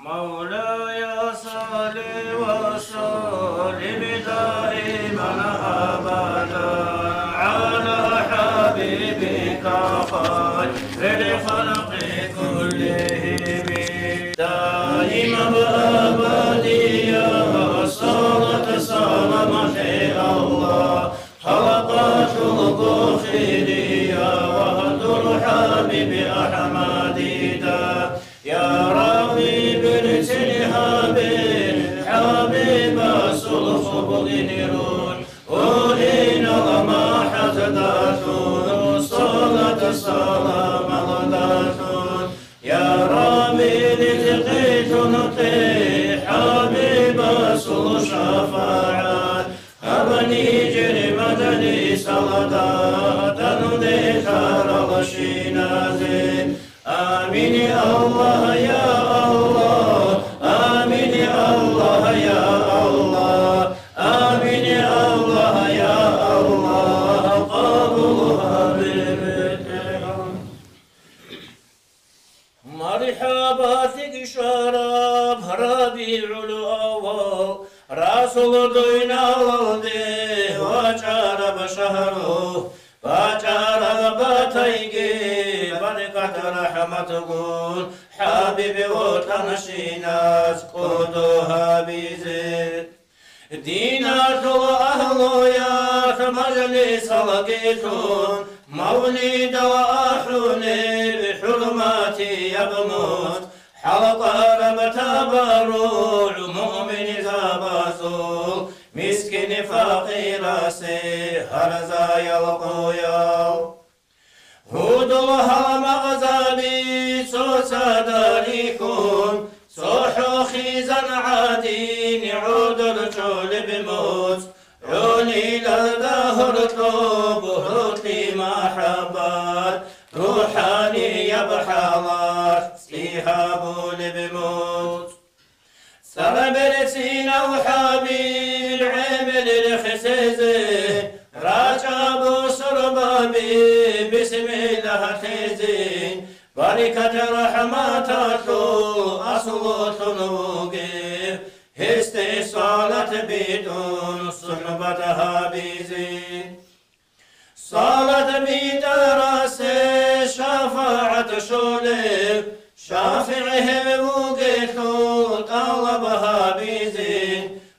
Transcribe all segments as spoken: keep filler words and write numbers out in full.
مولاي صل وسلم دائما أبدا على حبيبك خير الخلق كلهم. دائما أبديا صلاة سلام الله خلقت البخيرية وهدر حبيب أحمد دا. يا ربي برسل حبيب، حبيب صلح بدين روح، وإن لما حزدت صلاة سلام الدتون. يا ربي رزقي تنقي حبيب صلح شفاعة. Гьабани жер мажалисалда, тӀаде тарал щиназе. Амин, Аллагь, я Аллагь, амин, Аллагь, я Аллагь, амин, Аллагь, я Аллагь, къабул гьабе. МархӀабалъиги щвараб РабигӀул авал, Расул дуйналалде вачӀараб шагьру, бачӀараб батайги баркат рахӀматгун, ХӀабиб ватӀанщинас кӀодо гьабизе. Диналъул агьлуялъ мажлисалги лъун, мавлидал ахӀулеб хӀурматияб моцӀ, хӀалкъараб табарругӀ муъминзабазул, мискин-факъирасе гьарзаял къоял. Гьудул гьалмагъзаби цоцазда рихьун, цохӀо хизан гӀадин гӀодор чӀолеб моцӀ, гӀолилалда гьоркьоб гьоркьи махӀаббат, рухӀанияб хӀалалъ цӀи гьабулеб моцӀ. Цара берцинав ХӀабибил гӀемер рехсезе, рачӀа бусурбаби бисмиллагь лъезин, барикат рахӀматалъул аслулъун вугев, гьесде салат битӀун сухӀбат гьабизин. Салат битӀарасе шафагӀат щолеб, ШафигӀи гьев вугелъул тӀалаб гьабизе,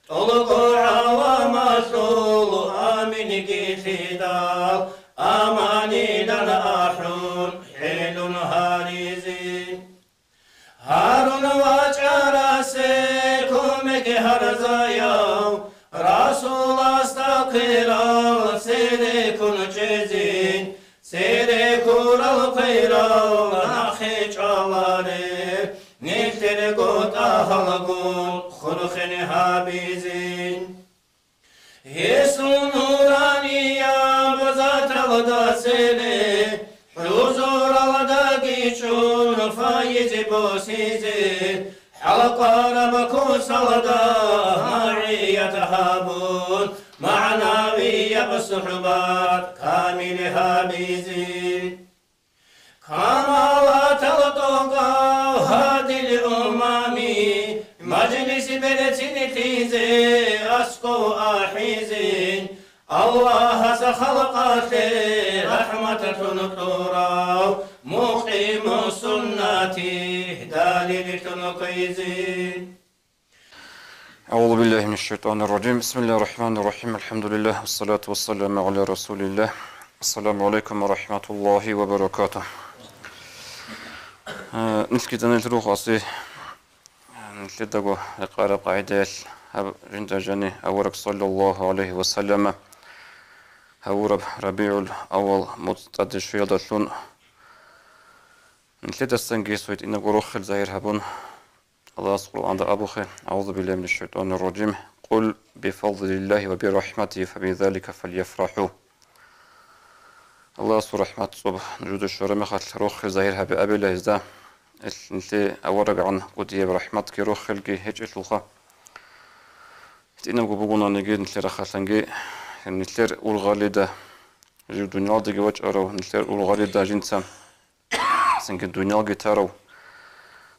тӀолго гӀаламалъул аминги лъидал, аманилан ахӀун хӀелун гьаризе. Гьарун вачӀарасе кумек гьарзаяв, Расуласда хирал цере ккун чӀезин, цере ккурал хирал нахъе чӀваларел, нилъерго тӀагьалгун хурхен гьабизин. Гьесул нуранияб заталда цере, хӀузуралдаги чӀун файизе босизе, хӀалкъараб кусалда магӀият гьабун, магӀнавияб сухӀбат камил гьабизе. Камалатал тӀокӀав гьадил умами, мажлис берцинлъизе аскӀов ахӀизин, Аллагьас халкъалъе рахӀматалъун кьурав мукъиму суннати далиллъун кквезин. أعوذ بالله من الشيطان الرجيم. بسم الله الرحمن الرحيم. الحمد لله والصلاة والسلام على رسول الله. السلام عليكم ورحمة الله وبركاته. Э, нилъги данил рухаси, э, нилъедаго рекъараб къагӀидаялъ гьаб жинда жани авараг саллаллагьу гӀалайгьи ва саллама гьавураб РабигӀул авал моцӀ тӀаде щвеялдалъун нилъедасанги гьесул гьитӀинабго рохел загьир гьабун, Аллагьас Къуръанда абухъе: أعوذ بالله من الشيطان الرجيم. قل بفضل الله وبرحمته فبذلك فليفرحوا. Аллагьасул рахӀмат цӀоб нужеда щвараб мехалъ рохел загьир гьабе абила гьезда. Ил нилъее авараггӀан кӀудияб рахӀматги рохелги гьечӀелъулха. ГьитӀинабго бугонаниги нилъер рахъалъанги, нилъер ургъалида, жив дуниялдаги вачӀарав, нилъер ургъалида жинца цинги дуниялги тарав,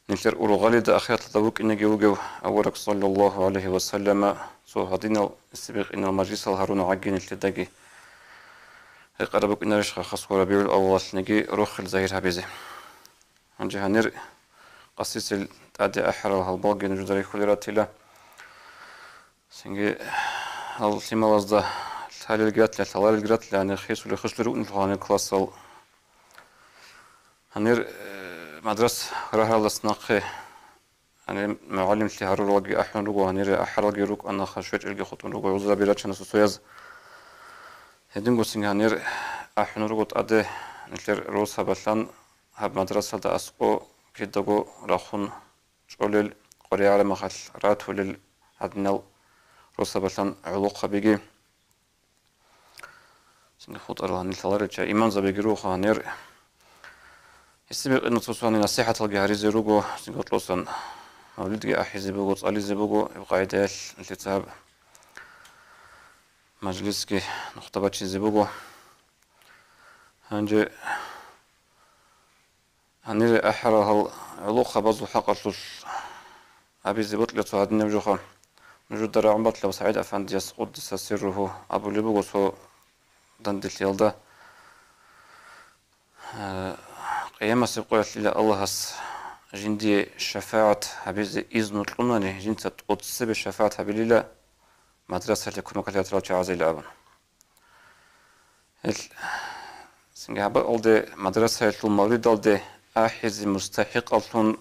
нилъер ургъалида ахираталда вукӀинеги вугев авараг, саллаллагьу гӀалайгьи ва саллама, цо гьадинал сибикъинал мажлисал гьаруна гӀаги нилъедаги. Гьекъараб букӀинарищха хасго РабигӀул аввалалъниги рохел загьир гьабизе? Гьанже гьанир къасисел тӀаде ахӀарал гьалбалги нужеда рихьулел ратила. Цинги гьал лъималазда лъалелги ратила, лъаларелги ратила, гьанир хисулел хислъи рукӀунелъул гьанир классал. Гьанир, э, мадрас рагьаралдаса нахъе гьанир мугӀалимлъи гьаруралги ахӀун руго, гьанир ахӀаралги рукӀана, ха щвечӀелги хутӀун руго, гӀузраби рачана сосояз. Гьединго цинги гьанир ахӀун руго тӀаде нилъер росабалъан гьаб мадрасалда аскӀо кидаго рахун чӀолел, къваригӀараб мехалъ ратулел гьадинал росабалъан гӀолохъабиги. Цинги хутӀарал гьанир лъаларел чагӀи имамзабиги руго гьанир. Гьесие бекъинал цо-цони насихӀаталги гьаризе руго, цинги гьоркьосан мавлидги ахӀизе буго, цӀализе буго, гьеб къагӀидаялъ нилъеца гьаб мажлисги нухда бачизе буго. Гьанже гьанире ахӀарал гьал гӀолохъабазул хӀакъалъулъ абизе бокьила цо гьадинаб жоха. Нужеда рагӀун батила СагӀид Афандияс, къуддиса сирругьу, абулеб буго цо данделъиялда, э, къиямасеб къоялъила Аллагьас жиндие шафагӀат гьабизе изну кьунани, жинца тӀоцебе шафагӀат гьабилила мадрасалъе кумекалъе ратарал чагӀазейила абун. Гьел, цинги гьабаалде, мадрасаялъул мавлидалде ахӀизе мустахӀикъаллъун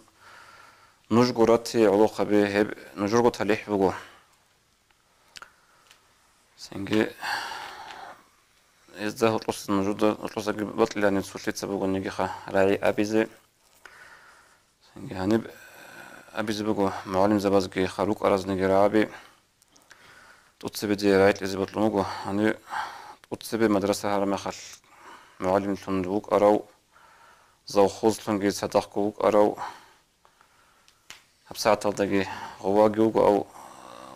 нужго рати гӀолохъаби, гьеб нужерго талихӀ буго. Цинги гьезда гьоркьоса нужеда, гьоркьосаги батилани цолъица бугониги ха рагӀи абизе. Цинги гьаниб абизе буго мугӀалимзабазги ха рукӀаразниги рагӀаби. ТӀоцебе дие рагӀи кьезе бокьун буго. Гьаниб тӀоцебе мадраса гьараб мехалъ мугӀалимлъун вукӀарав, завхозлъунги цадахъго вукӀарав, гьабсагӀаталдаги гъоваги вугоав,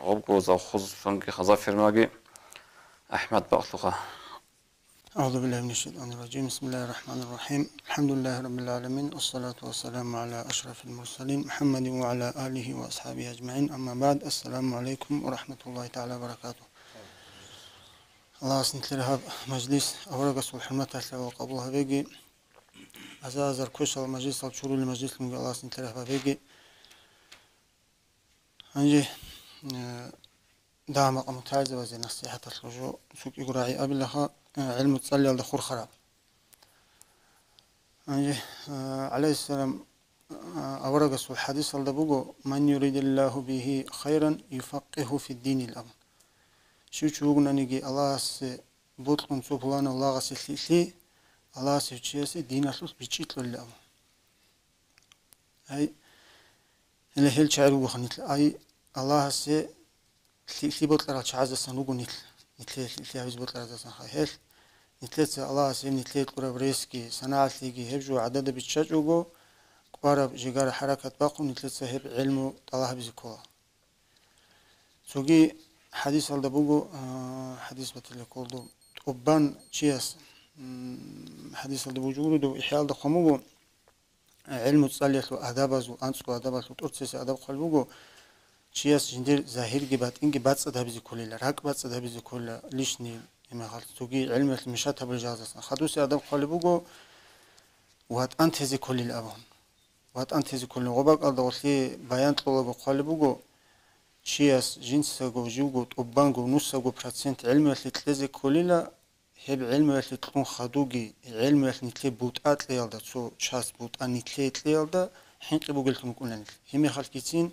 гъобго завхозлъунги хаза фермаги АхӀмад бакълъуха. أعوذ بالله من الشيطان الرجيم. بسم الله الرحمن الرحيم. الحمد لله رب العالمين. والصلاة والسلام على أشرف المرسلين محمد وعلى آله وأصحابه أجمعين. أما بعد. السلام عليكم ورحمة الله تعالى وبركاته. Аллагьас нилъер гьаб мажлис аварагасул хӀурматалъе къабул гьабеги, азар-азар квешал мажлисал чурулел мажлислъунги Аллагьас нилъер гьаб гьабеги. Гьанже, э, дагьа-макъа мутагӀилзабазе насихӀаталъул жо цукӀиго рагӀи абилаха, э, гӀилму цӀалиялда хурхараб. Гьанже, э, гӀалайгьиссалам, э, аварагасул хӀадисалда буго: «Ман юридиллагьу бигьи хайран юфаккигьу фиддин», – абун. Щив чи вугонаниги Аллагьасе бокьун цо пуланав лагъасе лъикӀлъи, Аллагьасе гьев чиясе диналъулъ бичӀчӀи кьолила абун. Ай, гьеле гьел чагӀи ругоха нилъ. Ай, Аллагьасе лъи-, лъи бокьарал чагӀаздасан руго нилъ. Нилъее лъи-, лъи гьабизе бокьараздасан хай гьел. Нилъеца Аллагьас гьеб нилъее кьураб ресги, санагӀалъиги гьеб жо гӀадада биччачӀого, кӀвараб жигара хӀаракат бахъун, нилъеца гьеб гӀилму тӀалаб гьабизе ккола. Цоги хӀадисалда буго, а, хӀадис батила кколдо, тӀубан чияс, м, хӀадисалда буго гуро дов, ИхӀяалда хъван буго, гӀилму цӀалиялъул адабазул, анцӀго адабалъул тӀоцебесеб адаб хъван буго, чияс жиндир загьирги батӀинги бацӀцӀад гьабизе кколила, ракӀ бацӀцӀад гьабизе кколила, лишний, имагьал цоги гӀилмуялъ мешат гьабулел жалаздасан. Хадусеб адаб хъван буго, ватӀан тезе кколила абун. ВатӀан тезе кколин гъоб бакӀалда гъолъие баян кьолаго хъвалеб буго, чияс жинцаго, живго, тӀубанго, нусаго процент гӀилмуялъе кьезе кколила, гьеб гӀилмуялъе кьун хадуги, гӀилмуялъ нилъее бутӀа кьеялда, цо час бутӀа нилъее кьеялда хӀинкъи бугеллъун букӀуна нилъ. Гьеб мехалъгицин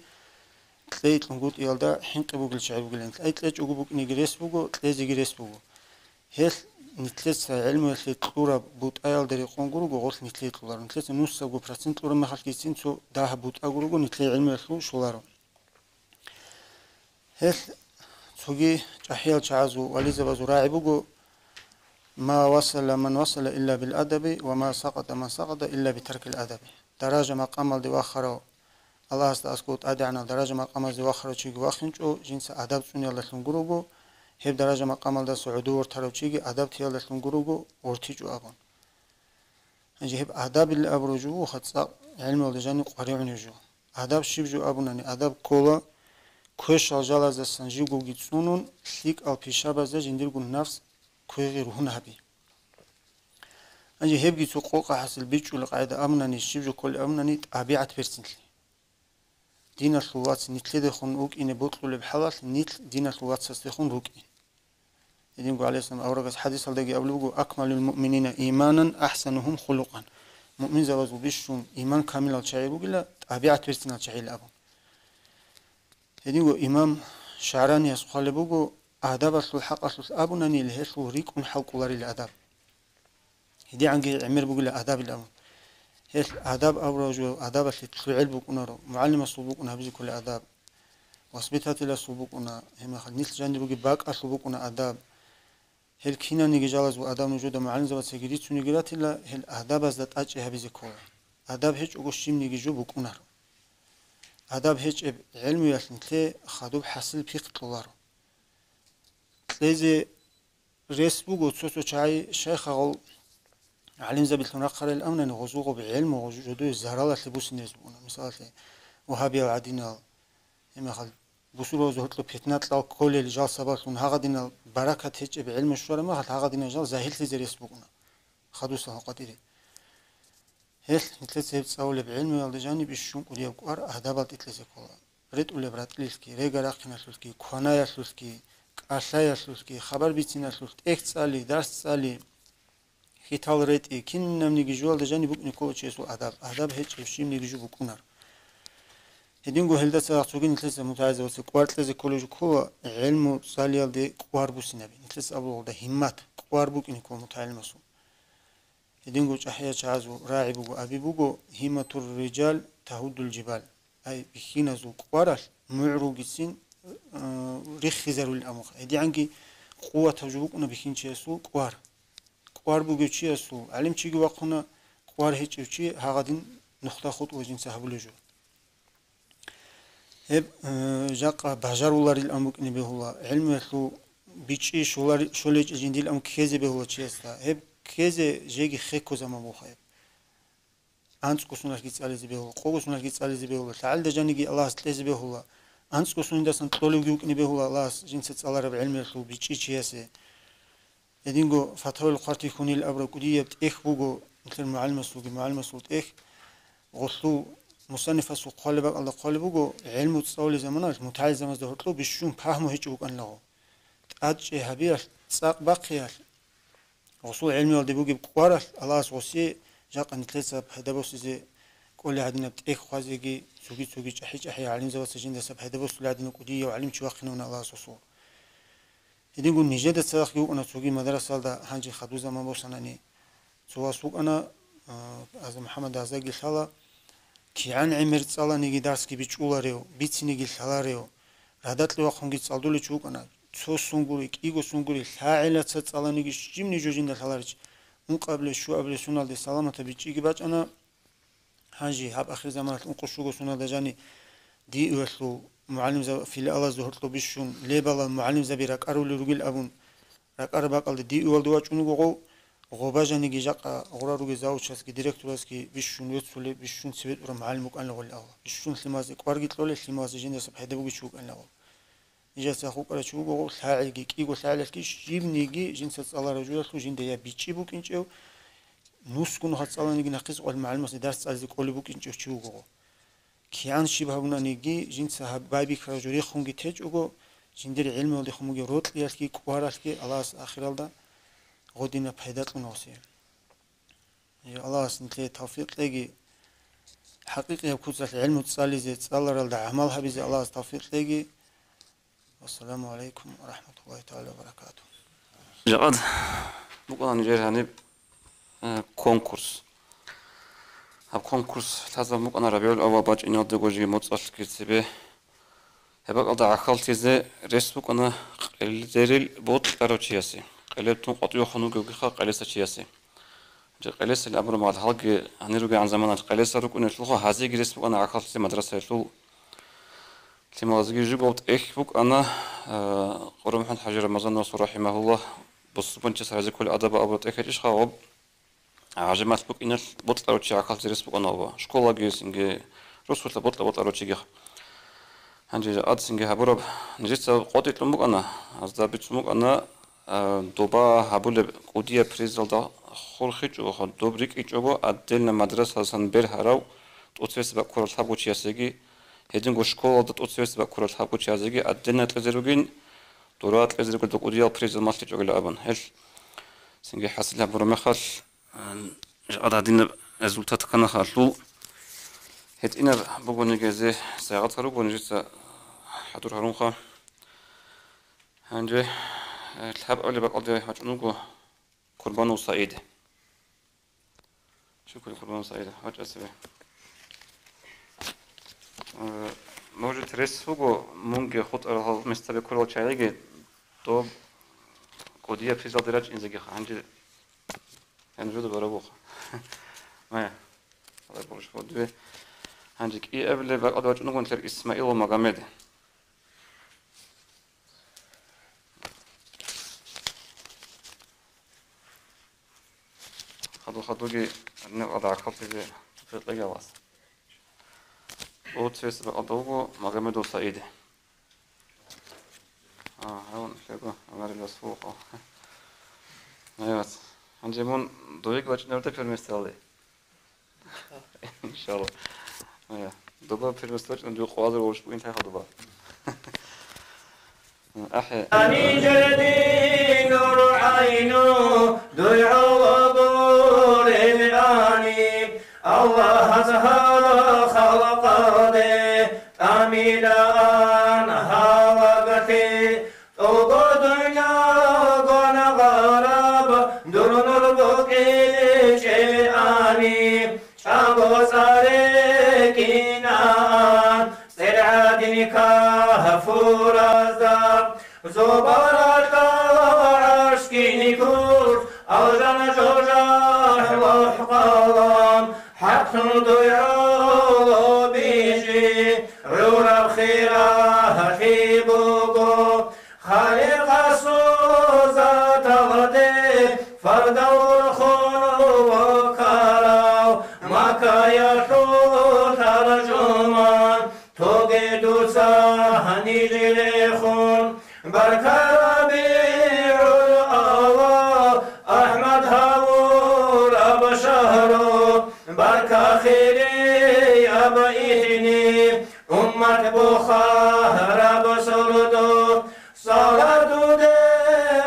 кьей кьунгутӀиялда хӀинкъи бугел чагӀи бугилан нилъ. Ай кьечӀого букӀинеги рес буго, кьезеги рес буго. Гьелъ нилъеца гӀилмуялъе кьураб бутӀаялда рекъон гурого гъолъ нилъее кьоларо. Нилъеца нусабго процент кьураб мехалъгицин цо дагьаб бутӀа гурого нилъее гӀилмуялъул щоларо. Гьелъ цоги чӀахӀиял чагӀазул вализабазул рагӀи буго: «Ма васала ман васала илля бил адаби, ва ма сакъата ман сакъата илля би таркил адаби». Даража-макъамалде вахарав, Аллагьасда аскӀов тӀадегӀанал даража-макъамазде вахарав чиги вахинчӀо, жинца адаб цӀуниялдалъун гурого, гьеб даража-макъамалдаса гӀодов вортарав чиги адаб тиялдалъун гурого вортичӀо абун. Гьанже гьеб адабилла абураб жо буго, цӀакъ гӀилмуялда жаниб къваригӀунеб жо. Адаб щиб жо абунани, адаб ккола, квешал жалаздасан живгоги цӀунун, лъикӀал пишабазда жиндирго нафс квегъи ругьун гьаби. Гьанже гьебги цо къокъа хӀасил бичӀчӀулеб къагӀида абунани, щиб жо кколеб абунани, тӀабигӀат берцинлъи. Диналъул вац нилъедехун вукӀине бокьулеб хӀалалъ, нилъ диналъул вацасдехун рукӀин. Гьединго гӀалайгьиссалам аварагас хӀадисалдаги абулеб буго: «Акмалул муъминина иманан, ахсанухум хулукъан». Муъминзабазул бищун иман камилал чагӀи ругила, тӀабигӀат берцинал чагӀила абун. Гьединго имам ШагӀранияс хъвалеб буго: «Адабалъул хӀакъалъулъ абунанил, гьелъул рикӀкӀун хӀалкӀоларил адаб». ГьедигӀанги гӀемер бугила адабил абун. Гьелъ адаб абураб жо адабалъе лъугӀел букӀунаро, мугӀалимасул букӀун гьабизе кколей адаб, воспитателасул букӀуна, гьеб мехалъ нилъ жанир ругеб бакӀалъул букӀуна адаб. Гьел кинабниги жалазул адаб нужеда мугӀалимзабацаги рицунеги ратила, гьел адабазда тӀачӀи гьабизе ккола. Адаб гьечӀого щибниги жо букӀунаро. Адаб гьечӀеб гӀелмуялъ нилъее хадуб хӀасил пихъ кьоларо. Кьезе рес буго цо-цо чагӀи шайхагъул гӀалимзабилъун рахъарал амнани гъозулгъуб гӀелму жодое заралалъе бусинерез букӀуна. Мисалалъе, вагьабиял гӀадинал, гьебмехалъ бусурбабазул гьоркьоб питна кьал кколел жал сабаблъун гьагъадинал баракат гьечӀеб гӀелму щвараб мехалъ гьагъадинал жал загьирлъизе рес букӀуна. Хадусал гьукъатӀире. Гьелъ нилъеца гьеб цӀалулеб гӀелмуялда жаниб бищун кӀудияб кӀвар адабал тӀитӀлъизе ккола. РетӀулеб ратӀлилъги, рега рахъиналъулъги, кванаялъулъги, кӀалъаялъулъги, хабар бициналъулъ, тӀехь цӀали, дарс цӀали, хьитал ретӀи, кинабниги жуялда жаниб букӀине ккола чиясул адаб. Адаб гьечӀеб щибниги жо букӀунар. Гьединго гьелдаса цоги нилъеца мутагӀилзабаца кӀвар кьезе кколеб жо ккола, гӀелму цӀалиялде кӀвар бусинаби. Нилъеца абулгъуда гьиммат, кӀвар букӀине ккола мутагӀилмасул. Гьединго чӀахӀиял чагӀазул рагӀи буго, аби буго: «Гьимматур рижал тагьуддул жибал». Ай, бихьиназул кӀваралъ мугӀ ругицин, э, риххизарулел амухъ. ГьедигӀанги къуватаб жо букӀуна бихьинчиясул кӀвар. КӀвар бугев чиясул, гӀалимчиги вахъуна, кӀвар гьечӀев чи гьагъадин нухда хутӀула жинца гьабулев жо. Гьеб, э, жакъа бажаруларилан букӀине бегьула, гӀелмуялъул бичӀчӀи щолари-, щолечӀел жиндилан ккезе бегьула чиясда. Гьеб ккезе жеги хехго заман буха гьеб. АнцӀго суналъги цӀализе бегьула, къого суналъги цӀализе бегьула, лъагӀалда жаниги Аллагьас кьезе бегьула. АнцӀго суниндасан кьолевги вукӀине бегьула Аллагьас жинца цӀалараб гӀелмуялъул бичӀчӀи чиясе. Гьединго Фатавал Хъвартихьунил абураб кӀудияб тӀехь буго, нилъер мугӀалимасулги мугӀалимасул тӀехь, гъолъул мусаннифасул хъвалеб бакӀалда хъвалеб буго, гӀелму цӀалулел заманалъ мутагӀилзабазда гьоркьоб бищун пагьму гьечӀо букӀанилаго. ТӀадчӀей гьабиялъ, цӀакъ бахъиялъ, гъосул гӀелмуялде бугеб кӀваралъ Аллагьас гъосие жакъа нилъеца пайда босизе кӀолей гьадинаб тӀехь хъвазеги, цоги-цоги чӀахӀи-чӀахӀи гӀалимзабаца жиндаса пайда босулей гьадинаб кӀудияв гӀалимчи вахъинавуна Аллагьас гъосул. Гьединго нижеда цадахъги вукӀана цоги мадрасалда, гьанже хадур заман босанани, цо вас вукӀана, а, Аза МухӀаммад Азаги лъала, кигӀан гӀемер цӀаланиги дарсги бичӀчӀуларев, бицинеги лъаларев, радакье вахъунги цӀалдулев чи вукӀана, цо сунгури, кӀиго сунгури, лъагӀелаца цӀаланиги щибни жо жинда лъаларич, ункъабилеб, щуабилеб суналде саламатаб бичӀчӀиги бачӀана. Гьанже гьаб ахирзаманалъ ункъо-щуго суналда жани диуялъул мугӀалимзаб-, филиалазда гьоркьоб бищун лебала мугӀалимзаби ракӀарулел ругел абун, ракӀараб бакӀалда диуялде вачӀун вуго гъов, гъоба жаниги жакъа гъура ругел завучасги директорасги бищун веццулеб, бищун цебетӀураб мугӀалим вукӀанила гъолил авла. Бищун лъимазе кӀварги кьолел, лъимазе жиндаса пайда бугев чи вукӀанила гъол. Нижеца хутӀарав чи вуго гъов, лъагӀелги, кӀиго лъагӀелалъги щибниги жинца цӀаларав жоялъул жинда я бичӀчӀи букӀинчӀев, нусго нухалъ цӀаланиги нахъисеб къоялъ мугӀалимасда дарс цӀализе кколеб букӀинчӀев чи вуго гъов. КигӀан щиб гьабунаниги, жинца гьаб байбихьараб жо рехунги течӀого, жиндир гӀелмуялдехун бугеб рокьиялъги кӀваралъги Аллагьас ахиралда гъодинаб пайда кьуна гъосие. Аллагьас нилъее тавфикъ кьеги, хӀакъикъияб куцалъ гӀелму цӀализе, цӀаларалда гӀамал гьабизе Аллагьас тавфикъ кьеги. Вассаламу гӀалайкум ва рахматуллагьи тагӀала ва баракатугь. Жакъад букӀана нижер гьаниб, э, конкурс. Гьаб конкурс лъазабун букӀана РабигӀул-аввал бачӀиналдего жеги моцӀалъги цебе. Гьеб бакӀалда гӀахьаллъизе рес букӀана къелдерил бокьарав чиясе, къелеб тун къватӀивехун вугевгиха къелеса чиясе. Жи къелесил абураб мехалъ гьалги гьанир ругегӀан заманалъ къелеса рукӀунелъулха гьазиеги рес букӀана гӀахьаллъизе мадрасаялъул лъималазеги. Жиб гъоб тӀехь букӀана, э, Къурамухьмад-хӀажи Рамазановасул, рахӀимагьуллагь, бусурбанчияс гьаризе кколел адаб абураб тӀехь гьечӀищха гъоб? ГӀажамалъ букӀиналъ бокьарав чи гӀахьаллъизе рес букӀана гъоба. Школаги, цинги Росулъа бокьа-бокьарав чигиха. Гьанже гьадинги гьабураб, нижеца къотӀи кьун букӀана, азда бицун букӀана, а, доба гьабулеб кӀудияб призалда хурхичӀого, доб рикӀкӀичӀого, отдельно мадрасаялдасан бергьарав тӀоцебесеб бакӀ ккурал лъабго чиясеги, гьединго школалда тӀоцебесеб бакӀ ккурал лъабго чиясеги отдельно кьезе ругин, дора кьезе ругел доб кӀудиял призал малъичӀогила абун. Гьел цинги хӀасил гьабураб мехалъ, Жакъа гьадинаб результат ккана халъул. ГьитӀинаб бугониги гьезе сайгъат гьаруго, нижеца хӀадур гьарунха. Гьанже, э, лъабабилеб бакӀалде вачӀун вуго Курбанов СагӀид. Щукру, Курбанов СагӀид, вачӀа цебе. Э, может, рес буго, мунги хутӀарал гьал местаби ккурал чагӀиги доб кӀудияб призалде рачӀинзегиха. Гьанже Гьанжуда барабуха. Мая. Алай бурш бодуе. Гьанже кӀиабилеб бакӀалда вачӀунагун лъер Исмаил ва Магомед. Хадур-хадурги гьанив гӀадакалтизе тупикъеги Аллагьас. О, цевес бакӀалда вуго Магомедов СагӀид. А, гьавун, лъего, амарил расулухъо. Айвац. Гьанже мун довеги вачӀунарда первенствоялде? Иншалла. Ая. Доба первенство вачӀун дуе къвазар вошпу интай хадуба. Ахе. Ани жерди нур гӀайну, дуй гӀоло гурел ани. Аллагьас гьала халкъалде тӀамилаан гьалаглъи, тӀолго дуйнагун гъараб дур нур букӀичӀебани, чӀаго цӀаре кинаан цӀер гӀадин кафуразда. Зобаралда гӀашкиникур, алжан жожагь лохӀкъалам, хӀакълъун дуй гӀоло бижи, гӀураб хиралъи буго. Халикъасул заталде фардал урхун вокарав, Маккаялъул таржуман, Тоге дуца гьанижерехун, барка РабигӀул-аввал, АхӀмад гьавураб шагьру, барка хирияб ихни, уммат бухараб сордо. Салам дуде,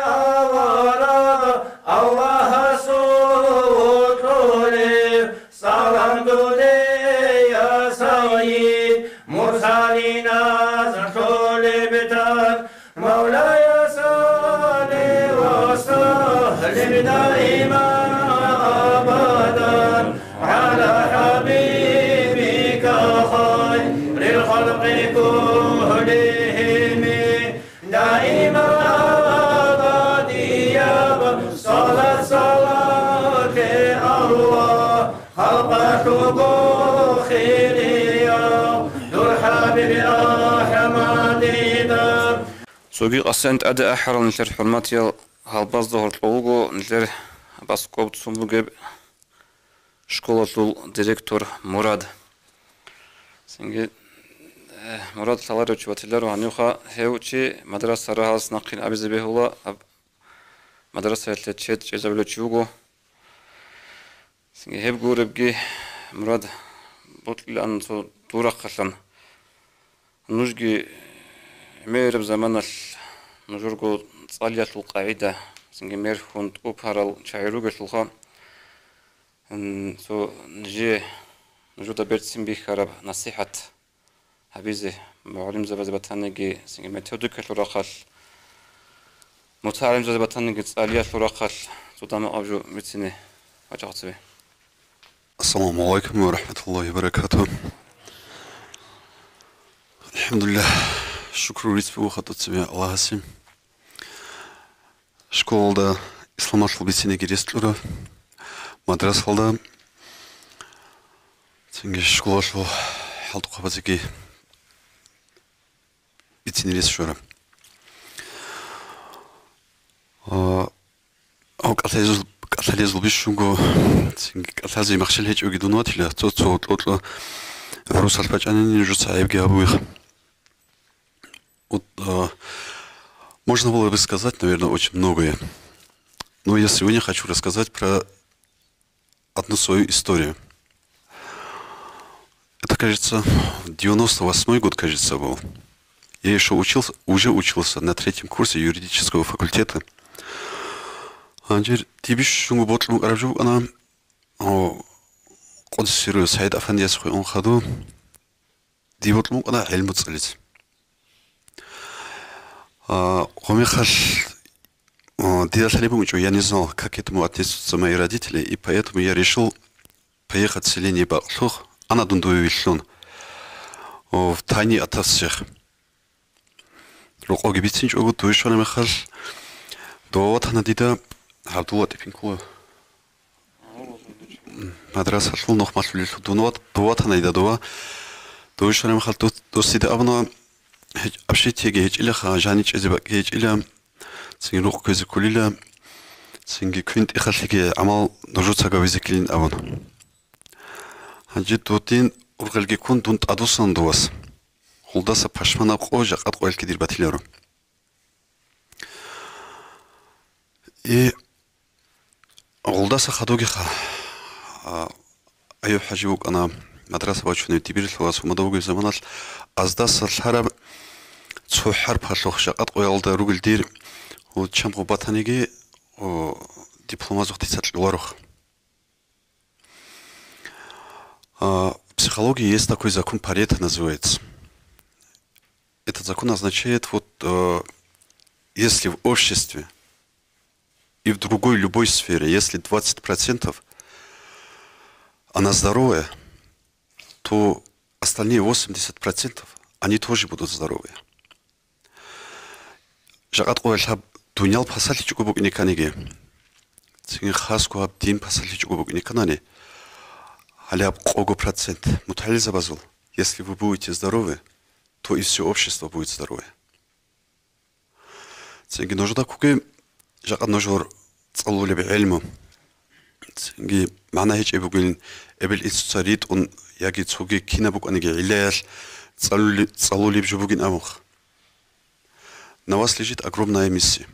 авараг, Аллагьасул вокьулев, салам дуде, я Сайид, мурсалиназ лъолеб таг. Мавлая, салли ва саллим даиман абадан гӀала хӀабибика хайрил халкъи куллигьими. Даиман абадияб салат-салам лъе, Аллагь, халкъалъулго хирияв дур ХӀабиби АхӀмадида. Цоги къасен тӀаде ахӀарал нилъер хӀурматиял гьалбазда гьоркьов вуго нилъер баскоб цун бугеб школалъул директор Мурад. Цинги, э, Мурад лъаларев чи ватиларо гьанивха, гьев чи мадраса рагьалас нахъин абизе бегьула, аб-, мадрасаялъе чед чӀезабулев чи вуго. Цинги гьеб гуребги, Мурад, бокьилаан цо дур рахъалъан. Нужги гӀемераб заманалъ нужерго цӀалиялъул къагӀида, цинги мерхьун тӀупарал чагӀи ругелъулха, м, цо нижее, нужеда берцин бихьараб насихӀат гьабизе, мугӀалимзабазе батаниги, цинги методикалъул рахъалъ, мутагӀалимзабазе батаниги цӀалиялъул рахъалъ цо дамагӀаб жо бицине вачӀа цебе. Ассаламу гӀалайкум ва рахӀматуллагьи ва баракатугь. АлхӀамдулиллагь, шукру рицц буго хатӀуцебе Аллагьасе. Школалда исламалъул бицинеги рес кьура, мадрасалда, цинги школалъул хӀалтӀухъабазеги бицине рес щвара. А, Гьав кӀалъазул, кӀалъалезул бищунго, цинги кӀалъазе махщел гьечӀоги дун ватила, цо-цо кьо-кьо гӀурусалъ бачӀанани, нужеца гӀайибги гьабуйха. Вот, а, можно было бы сказать, наверное, очень многое. Но я сегодня хочу рассказать про одну свою историю. Это, кажется, девяносто восьмой год, кажется, был. Я еще учился, уже учился на третьем курсе юридического факультета. Гьанже дибищунго бокьун букӀараб жо букӀана, о, къудсируе СагӀид Афандияс хвеун хадув. Диб бокьун букӀана гӀилму цӀализе. А, гъомехалъ, а, дида лъалеб букӀинчӀо, я не знал, как к этому отнесутся мои родители, и поэтому я решил поехать в селение Бакълъух, ана дун дове вилълъун, о, в тайне ото всех. Рокъовги бицинчӀого, дове щвараб мехалъ, дова ватана дида, ГӀабдулла ТӀипинкула мадрасалъул нухмалъулелъул дун ват-, дова ватана дида дова. Дове щвараб мехалъ дос-, дос дида абуна, гьеч-, общежитиеги гьечӀилаха, жани чӀезе бакӀги гьечӀила, цинги рукъ кквезе кколила, цинги квен-тӀехалъиги гӀамал нужеца гьабизе ккелин абун. Гьанже дудин ургъелги ккун дун тӀадвуссана довас. Гъолдаса пашманаб къо жакъа къоялъги дир батиларо. И гъолдаса хадугеха, а, Аюб-хӀажи вукӀана мадраса бачунев Дибирлъугьас гьумада вугеб заманалъ, аздаса лъараб цо хӀарпалъухъ жакъа къоялда ругел дир, гьул чамгъу батаниги, о, дипломазухъ дица кьолароха. А, в психологии есть такой закон Парето называется. Этот закон означает, вот, э, если в обществе и в другой любой сфере, если двадцать процентов она здоровая, то остальные восемьдесят процентов, они тоже будут здоровые. Жакъа къоялъ гьаб дуниял пасалъичӀого букӀине кканиги, цинги хасго гьаб дин пасалъичӀого букӀине кканани, гьале гьаб къого процент мутагӀилзабазул, если вы будете здоровы, то и всё общество будет здоровое. Цинги нужеда ккоги, жакъа нужер цӀалулеб гӀелму, цинги магӀна гьечӀеб бугин, эбел-инсуца ритӀун яги цоги кинаб букӀаниги гӀиллаялъ цӀалули-, цӀалулеб жо бугин абухъ. На вас лежит огромная миссия.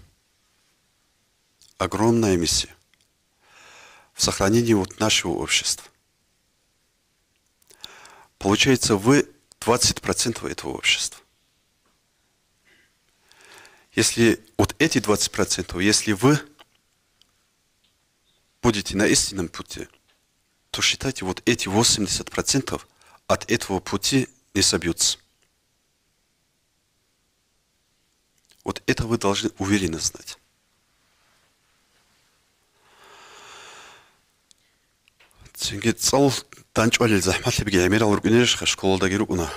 Огромная миссия. В сохранении вот нашего общества. Получается, вы двадцать процентов этого общества. Если вот эти двадцать процентов, если вы будете на истинном пути, то считайте, вот эти восемьдесят процентов от этого пути не собьются. Вот это вы должны уверенно знать. Цинги цӀал данчӀвалел захӀмалъибги гӀемерал рукӀинарищха, школалдаги рукӀуна.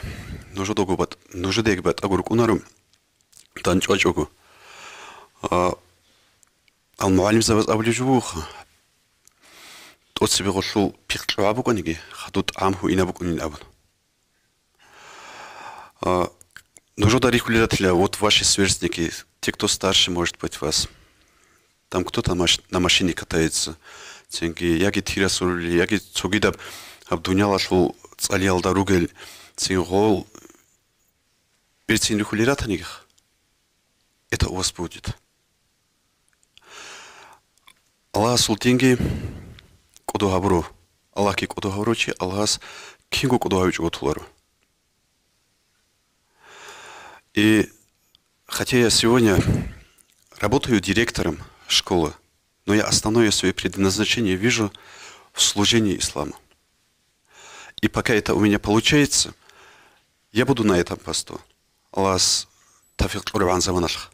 Нужедаго бат-, нужедаги батӀаго рукӀунаро данчӀвачӀого. А, ал мугӀалимзабаз абулеб жо бугоха, тӀоцебе гъолъул пихъ кьогӀаб букӀаниги, хадуб тӀагӀам гьуинаб букӀунин абун. А, нужеда рихьулел ратила, вот ваши сверстники, те, кто старше, может быть, вас. Там кто-то маш-, на машине катается, цинги яги тир асулел, яги цогидаб гьаб дуниялалъул цӀалиялда ругел, цин гъол берцин рихьулел ратанигиха. Это у вас будет. Аллагьасул динги кӀодо гьабуро. Аллагьги кӀодо гьабурав чи Аллагьас кинго кӀодо гьавичӀого толаро. И хотя я сегодня работаю директором школы, но я основное своё предназначение вижу в служении исламу. И пока это у меня получается, я буду на этом посту. Аллагьас тавфикъ кьурабгӀан заманалъ.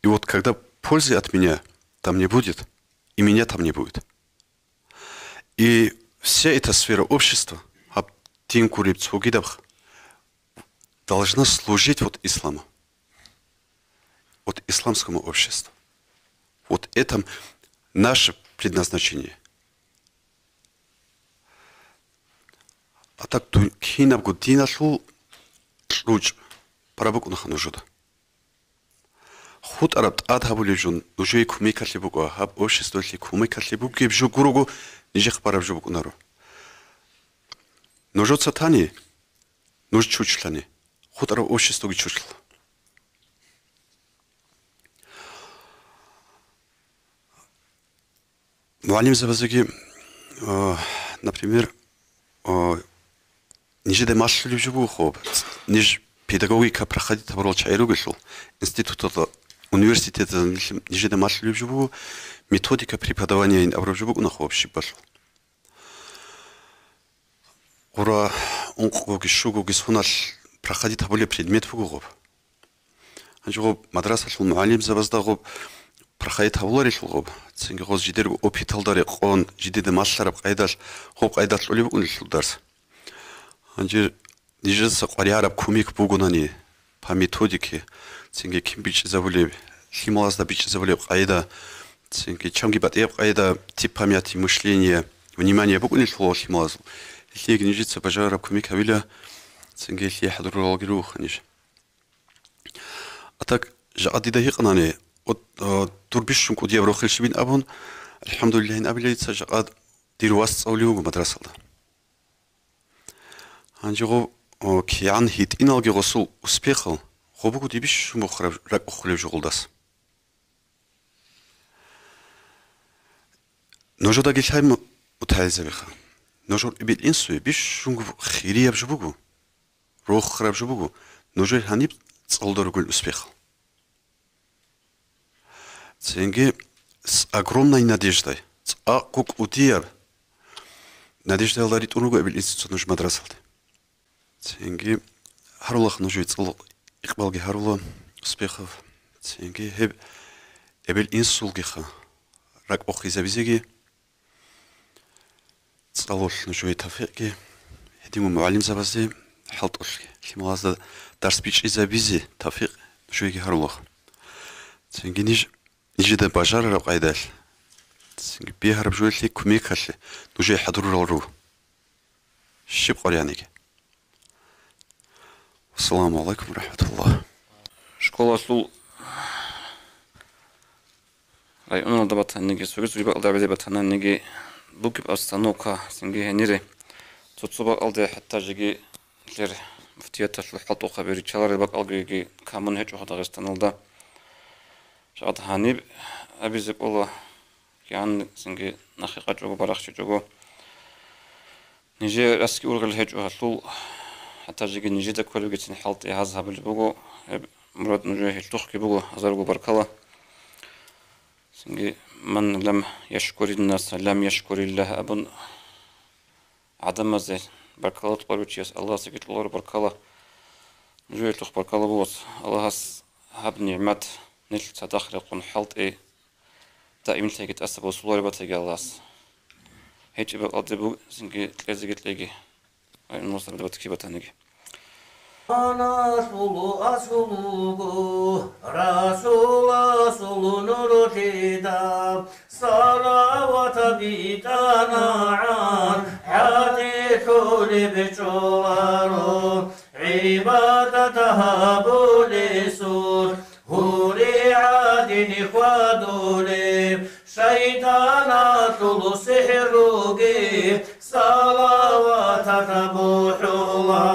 И вот когда пользы от меня там не будет, и меня там не будет. И вся эта сфера общества, гьаб дин гуреб цогидаб, должна служить вот исламу, вот исламскому обществу. Вот это наше предназначение. А так ду-, кинабго диналъул кьучӀ пара букӀунаха нужеда. ХутӀараб тӀад гьабулеб жо нужее кумекалъе букӀа, гьаб обществоялъе кумекалъе бугеб жо гурого нижехъ бараб жо букӀунаро. Нужеца тани, нуж чучлъани, хутӀараб обществоги чучлъа. МугӀалимзабазеги, а, например, а, нижеда малъулеб жо буго хоб, ниж педагогика проходить гьабурал чагӀи ругелъул, институталда, университеталда нилъ-, нижеда малъулеб жо буго, методика преподавания абураб жо букӀуна хоб щибалъул. Гъура ункъгоги щугоги соналъ проходить гьабулеб предмет буго гъоб. Гьанже гъоб мадрасалъул мугӀалимзабазда гъоб проходить гьабуларелъул гъоб, цинги гъоз жидерго опыталда рекъон, жидеда малъараб къайдалъ, гъоб къайдалъ кьолеб букӀунелъул дарс. Гьанже нижеца къваригӀараб кумек бугонани, по методике, цинги кин бичӀчӀизабулеб, лъималазда бичӀчӀизабулеб къайда, цинги чанги батӀияб къайда, тип памяти, мышление, внимание букӀунелъул лъималазул, гьелъиеги нижеца бажарараб кумек гьабила, цинги гьелъие хӀадурулалги ругоха ниж. А так, жакъа дида гьикъанани, от, а, дур бищун кӀудияб рохел щибин абун, алхӀамдулиллагьин абила дица, жакъа дир вас цӀалулев вуго мадрасалда. Гьанже гъо, о, кигӀан гьитӀиналги гъосул успехал, гъо буго дибищун бухъараб ракӀ ухулев жугъулдас. Нужедаги лъай, мутагӀилзабиха. Нужер эбел-инсуе бищунго хирияб жо буго, рохараб жо буго, нужер гьаниб цӀалда ругел успехал. Цинги с огромной надеждой, цӀакъго кӀудияб надеждаялда ритӀун руго эбел-инсуца нуж мадрасалде. Цинги гьарула нужее цӀалул икъбалги гьарула, успехов. Цинги гьеб эбел-инсулгиха ракӀ бохизабизеги, цӀалулъ нужее тавфикъги, гьединго мугӀалимзабазде, хӀалтӀулъги лъималазда дарс бичӀчӀизабизе тавфикъ нужееги гьарулаха. Цинги ниж, нижеда бажарараб къайдалъ, цинги бегьараб жоялъе кумекалъе нужее хӀадурал руго. Щиб къваригӀаниги. Ассаламу гӀалайкум ва рахӀматуллагь. Школалъул районалда батаниги, цоги-цоги бакӀалда гӀебезе батаниги бугеб обстановка, цинги гьенире цо-цо бакӀалде хӀатта жеги нилъер муфтияталъул хӀалтӀухъаби риччаларел бакӀалгиги камун гьечӀо Дагъистаналда. Жакъа гьаниб абизе кӀола, кигӀан цинги нахъе къачӀого, барахчичӀого. Нижер расги ургъел гьечӀо гьалъул, хӀатта жеги нижеда кколебгицин хӀалтӀи гьаз гьабулеб буго, гьеб мурад нужее гьелъухъги буго, гьазарго баркала. Цинги, «Ман лам яшкурин наса, лам яшкуриллагь», абун, гӀадамазе баркала кьолев чияс Аллагьасеги кьоларо баркала. Нужее гьелъухъ баркала буго, Аллагьас гьаб нигӀмат, нилъ цадахъ рекъон хӀалтӀи даимлъиги тӀаса босулареб батаги Аллагьас. ГьечӀеб бакӀалде бугинги кьезеги кьеги. Ай, нусра батки батаниги. Аналъул асул вуго, Расул асул нурлъидал, салават битӀанагӀан, хӀатӀилъулеб чӀоларо, гӀибадат гьабулесул. Гьури гӀадин хьвадулеб, шайтаналъул сихӀруги салаваталъ бухӀула.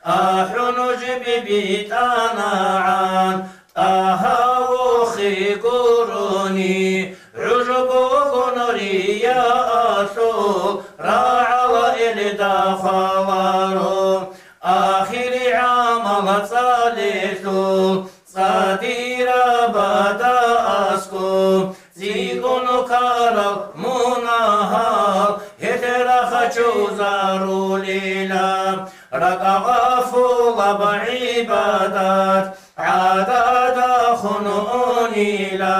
АхӀун жиб битӀанагӀан, ТӀагьа вохи гурони, гӀужбугун риялъул рагӀала илда хваларо. Ахири гӀамал цӀалелъул, цӀадирабада аскӀоб, цӀикӀкӀун ккарал мунагьал, гьелъ рахчузарулила, ракӀа гъафулаб гӀибадат, гӀадада хун унила,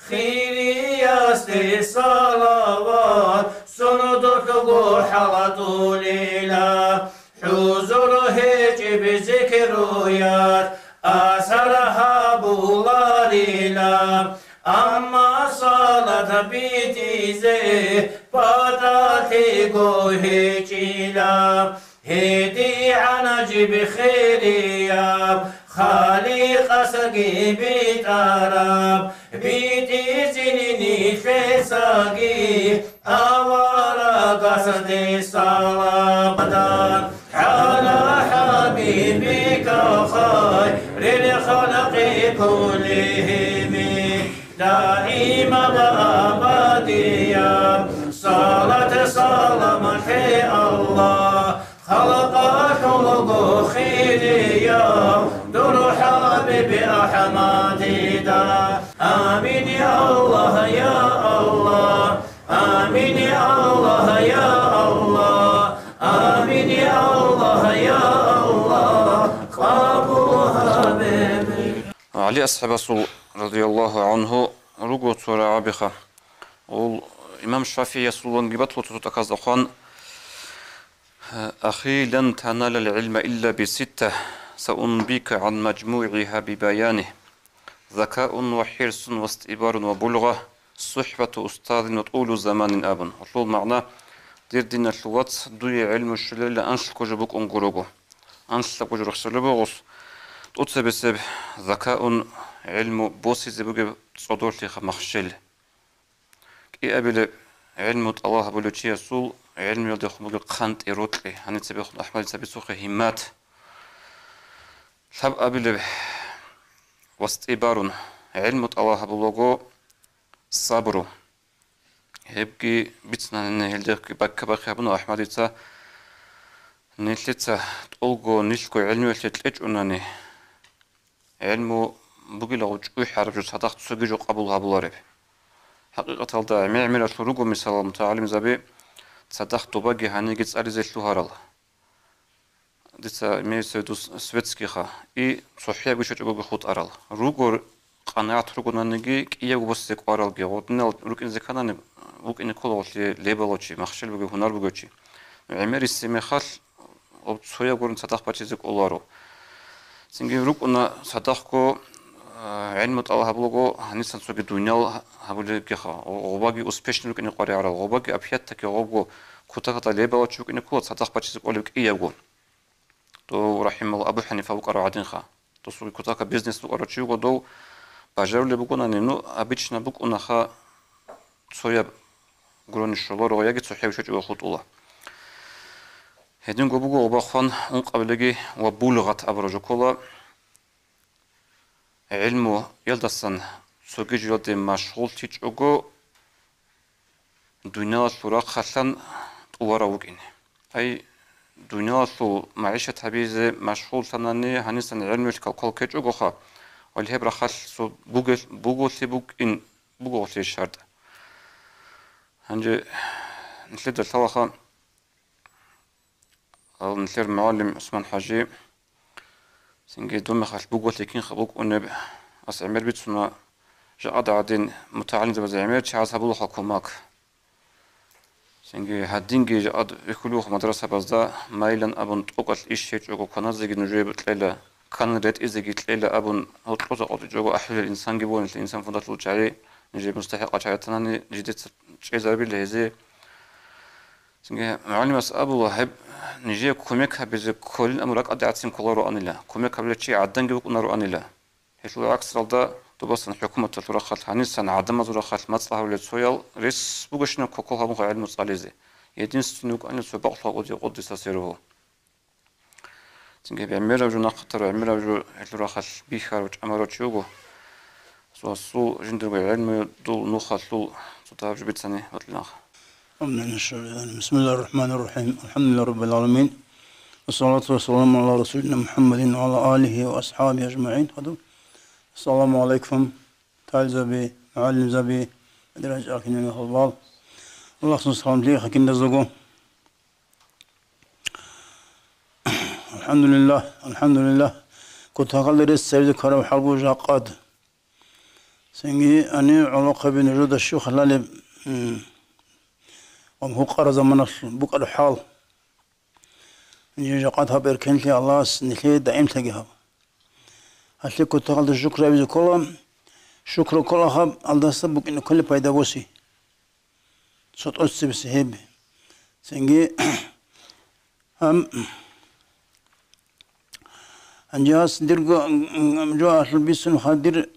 хириясде салават, сундулъго хӀалтӀулила. ХӀузур гьечӀеб зикруят асар гьабуларила, амма салат битӀизе батӀалъиго гьечӀила. ГьедигӀан жиб хирияб Халикъасги битӀараб, битӀизин нилъецаги аварагасде салам. كلهم دائما أبديا. صلاة سلام على الله، خلق خلق خيريا، نور حبيب أحمد دا. آمين يا الله، يا الله. آمين يا الله، يا الله. آمين يا الله، يا الله. قبول حبيبي. ГӀали асхӀабасул, радияллагьу гӀангьу, руго цо рагӀабиха. Ул имам ШафигӀиясуланги батула цо тӀаказда хъван: «أخي، لن تنال العلم إلا بستة، سأنبيك عن مجموعها ببيانه: ذكاء وحرص واستئبار وبلغة، صحبة أستاذ وطول زمان», — абун. Гьелъул магӀна: «Дир диналъул вац, дуе гӀилму щолелила анлъго жо букӀун гурого. Анлъабго жо рехсолеб буго, тӀоцебесеб закаун, гӀилму босизе бугеб цӀодорлъиха махщел». КӀиабилеб гӀилму тӀалаб гьабулев чиясул гӀилмуялдехун бугеб хъантӀи-рокьи, гьаниб цебехун АхӀмадица бицухъе гьиммат. Лъабабилеб вастӀибарун гӀилму тӀалаб гьабулаго сабру. Гьебги бицунани гьелдехги баккабахъи гьабуна АхӀмадица, нилъеца тӀолго нилъго гӀилмуялъе кьечӀунани, гӀилму бугила гъов чӀухӀараб жо цадахъ цоги жо къабул гьабулареб. ХӀакъикъаталда, гӀемер-гӀемералъур руго, мисалал, мутагӀалимзаби цадахъ добаги гьаниги цӀализе лъугьарал. Дица имеется в виду с-, светскийха, и цохӀиябги щвечӀого хутӀарал. Руго, къанагӀат ругонаниги, кӀиябго босизе кӀваралги, гъодинал рукӀине кканани, вукӀине ккола гъолъие лебалав чи, махщел бугев, гьунар бугев чи. ГӀемерисеб мехалъ, гъоб цояб гурун цадахъ бачизе кӀоларо. Цинги рукӀуна цадахъго, а, гӀилму тӀалаб гьабулаго, гьанисан цоги дуниял гьабулебгиха, гъобаги успешный рукӀине къваригӀарал, гъобаги опять-таки гъобго кутакалда лебалав чи вукӀине ккола цадахъ бачизе кӀолеб кӀиябго. Дов рахӀимал Абу ХӀанифа вукӀарав гӀадинха. Досулги кутакаб бизнес букӀарав чи вуго дов, бажарулеб бугонани, ну, обычно букӀунаха цояб гурони щоларо яги цохӀияб щвечӀого хутӀула. Гьединго буго гъобахъван ункъабилеги ва булгъат абураб жо ккола. ГӀилмуялдасан цоги жоялде машгъуллъичӀого, дуниялалъул рахъалъан тӀуварав вукӀине. Ай, дуниялалъул магӀишат гьабизе машгъуллъанани, гьанисан гӀилмуялъ кал-, кал ккечӀогоха, гьеб рахъалъ цо бугел-, буголъи букӀин буго гьелъие шартӀ. Гьанже нилъеда лъалаха, Ал нилъер мугӀалим ГӀусман ХӀажи, цинги дун мехалъ буголъи кинха букӀунеб, ас гӀемер бицуна, жакъа гӀадин мутагӀалимзабазе гӀемер чагӀаз гьабулаха кумак. Цинги гьадинги жакъа вихьулев вуха мадрасабазда майилан абун, тӀокӀалъ иш гьечӀого, кваназеги нужее кьела, кканан ретӀизеги кьела абун, гьоркьоза къотӀичӀого ахӀулел инсанги буго нилъ, инсан фундалъул чагӀи, нижер мустахӀикъал чагӀи танани жидеца чӀезабила гьезие. Цинги мугӀалимас абула, гьеб нижее кумек гьабизе кколин абун ракӀалде гӀадин кколароанила, кумек гьабилев чи гӀаданги вукӀунароанила. Гьелъул гӀаксалда, добасан хӀукуматалъул рахъалъ, гьанисан гӀадамазул рахъалъ мацӀ гьабулел цоял рес бугощинаб кокол гьабунха гӀилму цӀализе. Единственный вукӀанила цо бакълъун къудияб къудиса сергьу. Цинги гӀемераб жо нахъатарав, гӀемераб жо гьелъул рахъалъ бихьарав, чӀамарав чи вуго. Расул жиндирго гӀелмуялъул нухалъул цо дагьаб жо бицани батиланха. Амин. بسم الله الرحمن الرحيم. الحمد لله رب العالمين. والصلاة والسلام على رسولنا محمد وعلى آله وأصحابه أجمعين. السلام عليكم. Талзаби, мугӀалимзаби, дираж ахинани халбал. Аллагьсун салам лъеха киндаздаго. АлхӀамдулиллагь, алхӀамдулиллагь. Кутакалда рес цевзе ккараб хӀал буго жакъад. Цинги гьанив гӀолохъаби нужеда щиб халалеб, м, ва гьукъара заманалъ букӀараб хӀал. Жакъад гьаб эркенлъи Аллагьас нилъее даимлъаги гьаб. Гьалъе кутакалда шукр гьабизе ккола, шукру ккола гьаб, алдаса букӀине кколеб пайда боси. Цо тӀоцебизе гьеб. Цинги гьаб, гьанже гьас дирго, м, м, жо ахӀлу бицун хадир,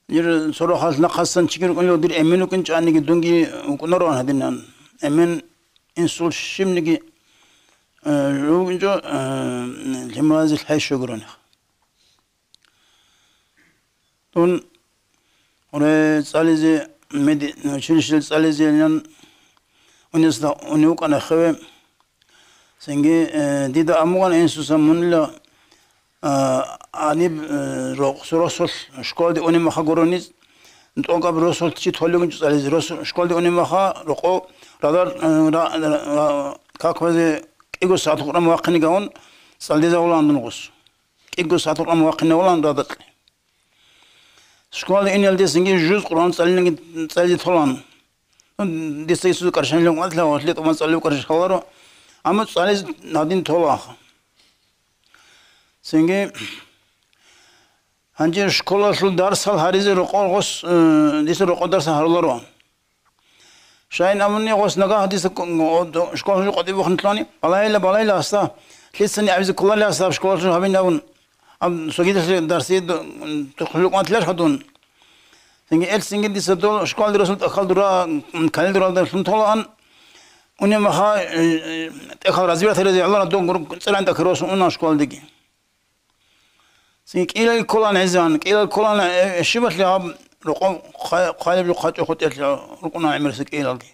дир цо рахъалъ нахъасан чиги рукӀунев, дир эмен вукӀин чӀаниги дунги вукӀунароан гьадинан. Эмен инсул щибниги, э, жо вукӀинчӀо, э, лъималазе лъай щогуронех. Ун, уре цӀализе, меди-, училищелъ цӀализейилан унесда уни вукӀана хеве. Цинги, э, дида амугъана инсуса мунила, а, гьаниб, э, рокъ-, росулъ школде унеб маха гурониз, тӀокӀаб росулъ чи толевгун цӀализе. Росу-, школде унеб маха рокъов радар, э, ра-, ра-, ра-, как вазе кӀиго сагӀат Къуръан вахъине гавун цӀалдезавулан дун гъус. КӀиго сагӀат Къуръан вахъинавулан радакье. Школалде инелдесанги жуз Къуръан цӀалинги цӀализе толан. Дица Исус каршанилев ватла, гьале тӀубан цӀалев каршаларо, амма цӀализ гьадин толаха. Цинги гьанже школалъул дарсал гьаризе рокъор гъос, э, дица рокъор дарсал гьаруларо. Шайин амуни гъос нагагь дица ку-, о, до-, школалъул къватӀиб бухнилъани, балайла, балайла, аста, лъицани абизе кколали аста, школалъул гьабин абун, аб-, согидалъе дарсие до-, тухлукъматлъаш хадун. Цинги эл цинги дица дол школалде росул тӀахьал дура, м, калил дуралда лъун толаан, уни маха, э, э, тӀехьал разбиратель разе гӀолана дол гур-, цӀеран тӀахьал росун уна школалдеги. Цин кӀиялги кколаан гӀезан, кӀиялги кколаан, э, э, щибалъи гьаб рокъов хъа-, хъалиб жо хъачӀо хутӀелъ рукӀуна гӀемерисеб кӀиялги.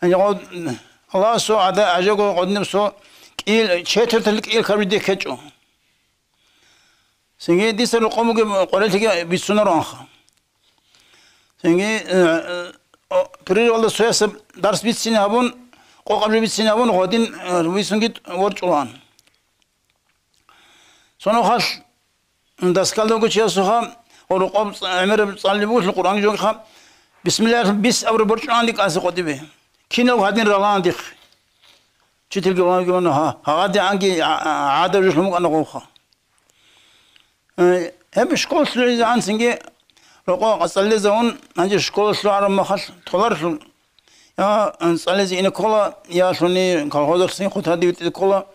Гьанже гъо-, Аллагьасул гӀада-, гӀажаго гъодинаб со кӀийл, четверталъ кӀийл кабжи дехь гьечӀо. Цинги дица рокъов бугеб къорелъиги бицунароанха. Цинги, э, э, о, перерывалда цоясаб дарс бицине гьабун, къокъаб жо бицине гьабун, гъодин, э, бицунги ворчӀулаан. Цо нухалъ доскалда вугев чиясухъа, гъо рокъоб ц-, гӀемераб цӀалулеб бугелъул Къуръан жогиха, бисмиллагьилъ бис абураб борчӀулаан дикӀасе къватӀибе. Кинав гьадин ралаан дихъ. Учительги ван-, ван-, гьа-, гьагъадигӀанги гӀа-, гӀа-, гӀадаб жо лъун букӀана гъовха. Э, гьеб школалъулезегӀан цинги рокъо къацӀаллезавун, гьанже школалъул гӀараб махалъ толаралъул, я, э, цӀализе ине ккола, я лъуни колхозалъ цин хутаде витӀизе ккола,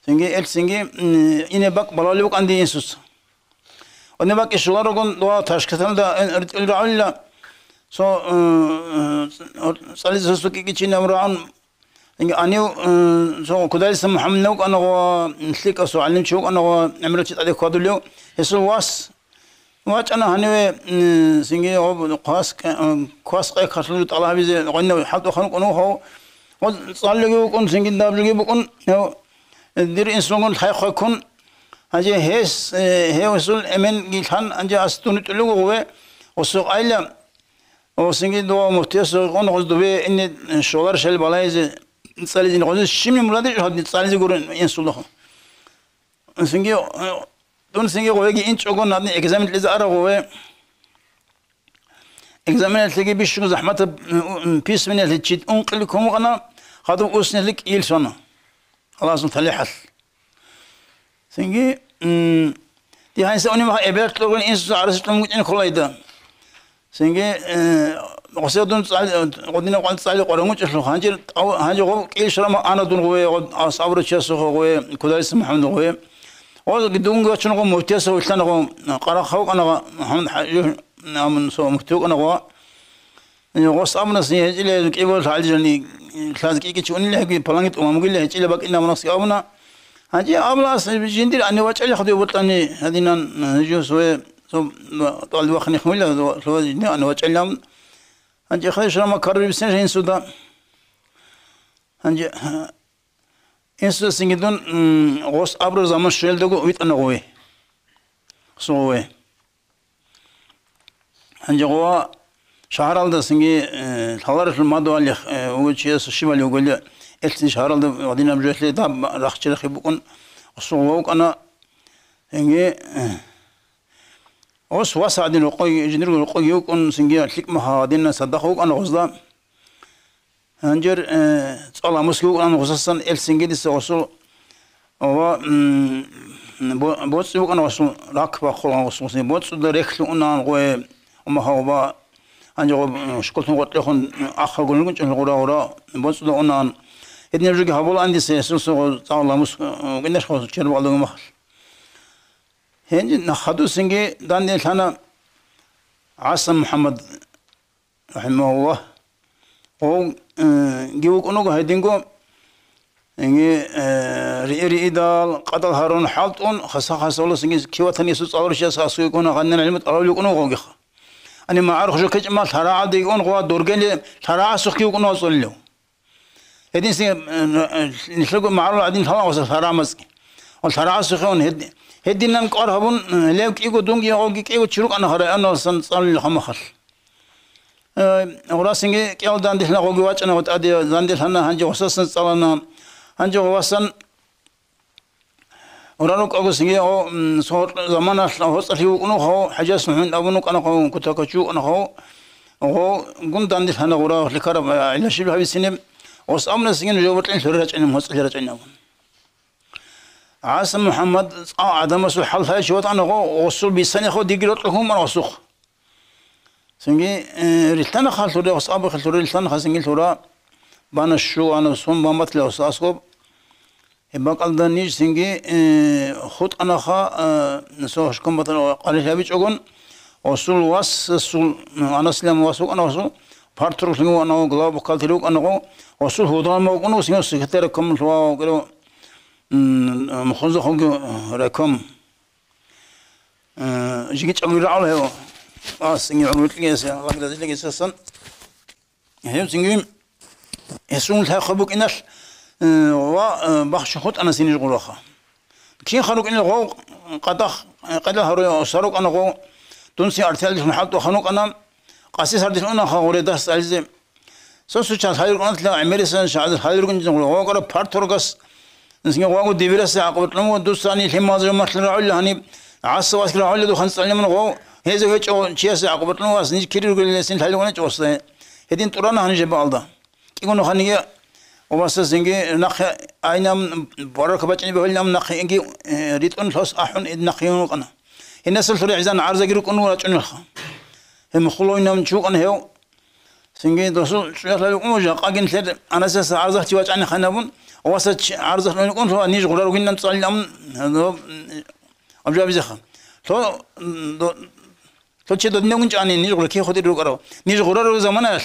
цинги эл цинги, м, ине бакӀ балалев вукӀан дие инсуца. Ине бакӀи щоларогун дова Ташкенталда, э, ритӀил рагӀулила, цо, э, э, цӀализе сосо кӀикӀичинав рагӀун, Гьанив, э, цо Кудайса МухӀаммад вукӀана гъо, лъикӀав цо гӀалимчи вукӀана гъо, гӀемерал чи тӀаде хьвадулев, гьесул вас вачӀана гьаниве, м, цинги гъоб квас, э, квас къекалъул тӀалабизе гъенав хӀалтӀухъан вукӀун вугьав, ва цӀалулеги вукӀун, цинги дабжуги букӀун, гьев, э, дир инсулгун лъай хъвеккун, гьанже гьес, э, гьев гьесул эменги лъан, гьанже ас дун ритӀулев гъове, осукъайилан, Осинги дова муфтияс гъон гъоз дубе ине щолар шел балайзе цӀализин гъозе щими мурадеш гьадин цӀализе гурин инсулахъ. Осинги, э, дун синги гъовеги инчӀого надни экзамен лезе ара гъове. Экзаменалъеги бищун захӀматаб, м, м, письменалъе чид ункъли кумукъана, хадуб уснелъи кӀил сона. Аллагьасул талихӀалъ. Цинги, м, дие гьанже уни мах эбелалъ кьургун инсуца гӀарац кьун букӀин кколайда. Цинги, э, гъосие дун цӀал-, гъодинаб къван цӀали къваран вучӀелъул, гьанже тӀав-, гьанже гъов кӀил шарама ана дун гъове, гъов асабрачиясухъа гъове, Кудайса МухӀаммад гъове. Гъоз дун гачун гъов муфтиясухъ вилълъана гъов, къарахъ вукӀана гъов, МухӀаммад ХӀажи, амун цо муфти вукӀана гъов. Гъос абуна, гьечӀила кӀибал гьалжани, лъаз кӀикӀичи унила гьеги, паланги тӀумамугила гьечӀила бакӀина абунасги абуна. Гьанже абула ас жиндир ани вачӀали хадув бутӀани гьадинан, гьежо свое, со, тӀалби вахъни хвила, лъугьа жиндир ани вачӀали абун. Гьанже хадув шрама карури бисен жин суда. Гьанже, инсуда синги дун, м, гъос абру заман щвелдаго витӀана гъове. Сугъове. Гьанже гъова шагьаралда цинги, э, лъаларелъул мадугьалихъ, э, вугев чияс щибали вугели, элъни шагьаралда гьадинаб жоялъе даб рахчи-рахи букӀун, осугъ вукӀана. Цинги, э, ос вас гьадин рокъой, жиндирго рокъой вукӀун, цинги лъикӀ махӀа гьадинан садахъ вукӀана гъозда. Гьанжер, э, цӀал гьамусги вукӀан гъусасан эл цинги дица гъусул ва, м, бо-, боцӀи вукӀан гъусул рак бахъулгъан гъусул, гъусул боцӀуда рехлъун унагьан гъое, умагьав ва гьанже гъо, м, школтун гъоркьехун ахъа гунигун чӀун гъура-гъура боцӀуда унагьан. Гьединаб жоги гьабулаан дица гьесул цо гъо-, цӀал гьамус, э, вукӀиндаш гъусул чер бакъалуги махал. Гьенже нахадусинги данде лъана ГӀасан МухӀаммад. РахӀимагьуллагь, гъов, э, гив вукӀун вуго гьединго, Инги, э, риидал, къадал гьарун хӀалтӀун, хаса-хасалъ инги киватани Иисус цӀалурищас асуйгуна гъаннан гӀилму тӀалабулев вукӀун вугоги. Ани магӀарухъ жо ккечӀеб мал лъарагӀалдеги ун гъуа доргели лъарагӀасухъги вукӀун вацӀцӀулев. Гьединлъи, э, э, нилъего магӀарул гӀадин лъала гъоса лъарагӀмацӀги. Ва лъарагӀасухъе ун гьед-, гьединан кӀвар гьабун, э, лев кӀиго дунги гъоги кӀиго чи рукӀана гьарай аналсан цӀалулел хамахалъ. Э, гъурасинги кӀел данделъна гъоги вачӀана гъо тӀаде, данделъана гьанже гъосасан цӀалана. Гьанже гъо васан гъура рукӀагосинги гъо, м, соркь заманалъ гъоцӀалъи вукӀунухъав, хӀажас мухӀун абун вукӀанахъав, кутакачу вукӀанахъав, гъо гун данделъана гъура лъикараб, э, гӀилла щиб гьабицине, гъос абунасинги нужер бокьин лъуре рачӀинин, гъоцӀалъи рачӀинин абун. ГӀаса МухӀаммад цӀа гӀадамасул хӀал лъайчи ватӀана гъо, гъосул бицанихъо диги рокьухъун ман гъосухъ. Цинги, э, рилълъана халлъуре, гъос абухъе лъуре рилълъана хасинги лъура, бана щуана, сун бамбатла гъос аскоб. Гьеб бакӀалда ниж цинги, э, хутӀанаха, э, нусо хӀушкумбатал къалилъабичӀогон, гъосул васасул, Анасилан вас вукӀана гъосул, партур лъимуана, глава бухгалтерия вукӀана гъо, гъосул гьудамав вукӀун, гъосинго секретарь райкомлъуа вукӀарав, м, мухъузахъулги райком. Э, жиги чӀагули рагӀула гьев. Ас, инги гӀумру кьигиясе, Аллагь разилъигесасан. Гьев цинги гьесул лъайхъа букӀиналъ, э, ва, э, бахча хутӀана синиж гъураха. Кинха рукӀинел гъов къадах, э, къадал гьаруя оса рукӀана гъов, дунси артиялдехун хӀалтӀуха нукӀана, къаси сардилъун унаха гъуре дас цӀализе. Сосучал хӀалиркьунатла гӀемерисанищ гӀадил хӀалиркьунчӀин гъулагъвагъара парторгас, нисги гъвагу дибирасе гӀакъуба кьун ва дуцани лъималазул махлъи рагӀули гьаниб гӀасаваски рагӀули духъан цӀалиман гъов, гьеза гьечӀо чиясе гӀакъуба кьун вас ниж кири ругелилесин лъалигъунечӀ васла. Гьедин тӀурана гьанижеба алда. КӀигун ханige ва васасинги нахъе айнам барака бачӀине бегьулинам нахъе инги, э, ритӀун лъос ахӀун ид нахъе юнукъана. Гьинасалъуре гӀизан гӀарзаги рукӀун рачӀунелха. Гьеб мухъулавинав чи вукӀана гьев. Цинги досул чӀужалъали укӀун жакъагин лъер Анасица гӀарзахъ чи вачӀани ханабун, васа чи гӀарзахъ нуни кӀун лъугьа ниж гъура ругинан цӀалилан аб-, абжабизеха. Лъо, до-, лъо чи додинагун чӀани ниж гъура ки хутӀир рукӀарав. Ниж гъура ругел заманаялъ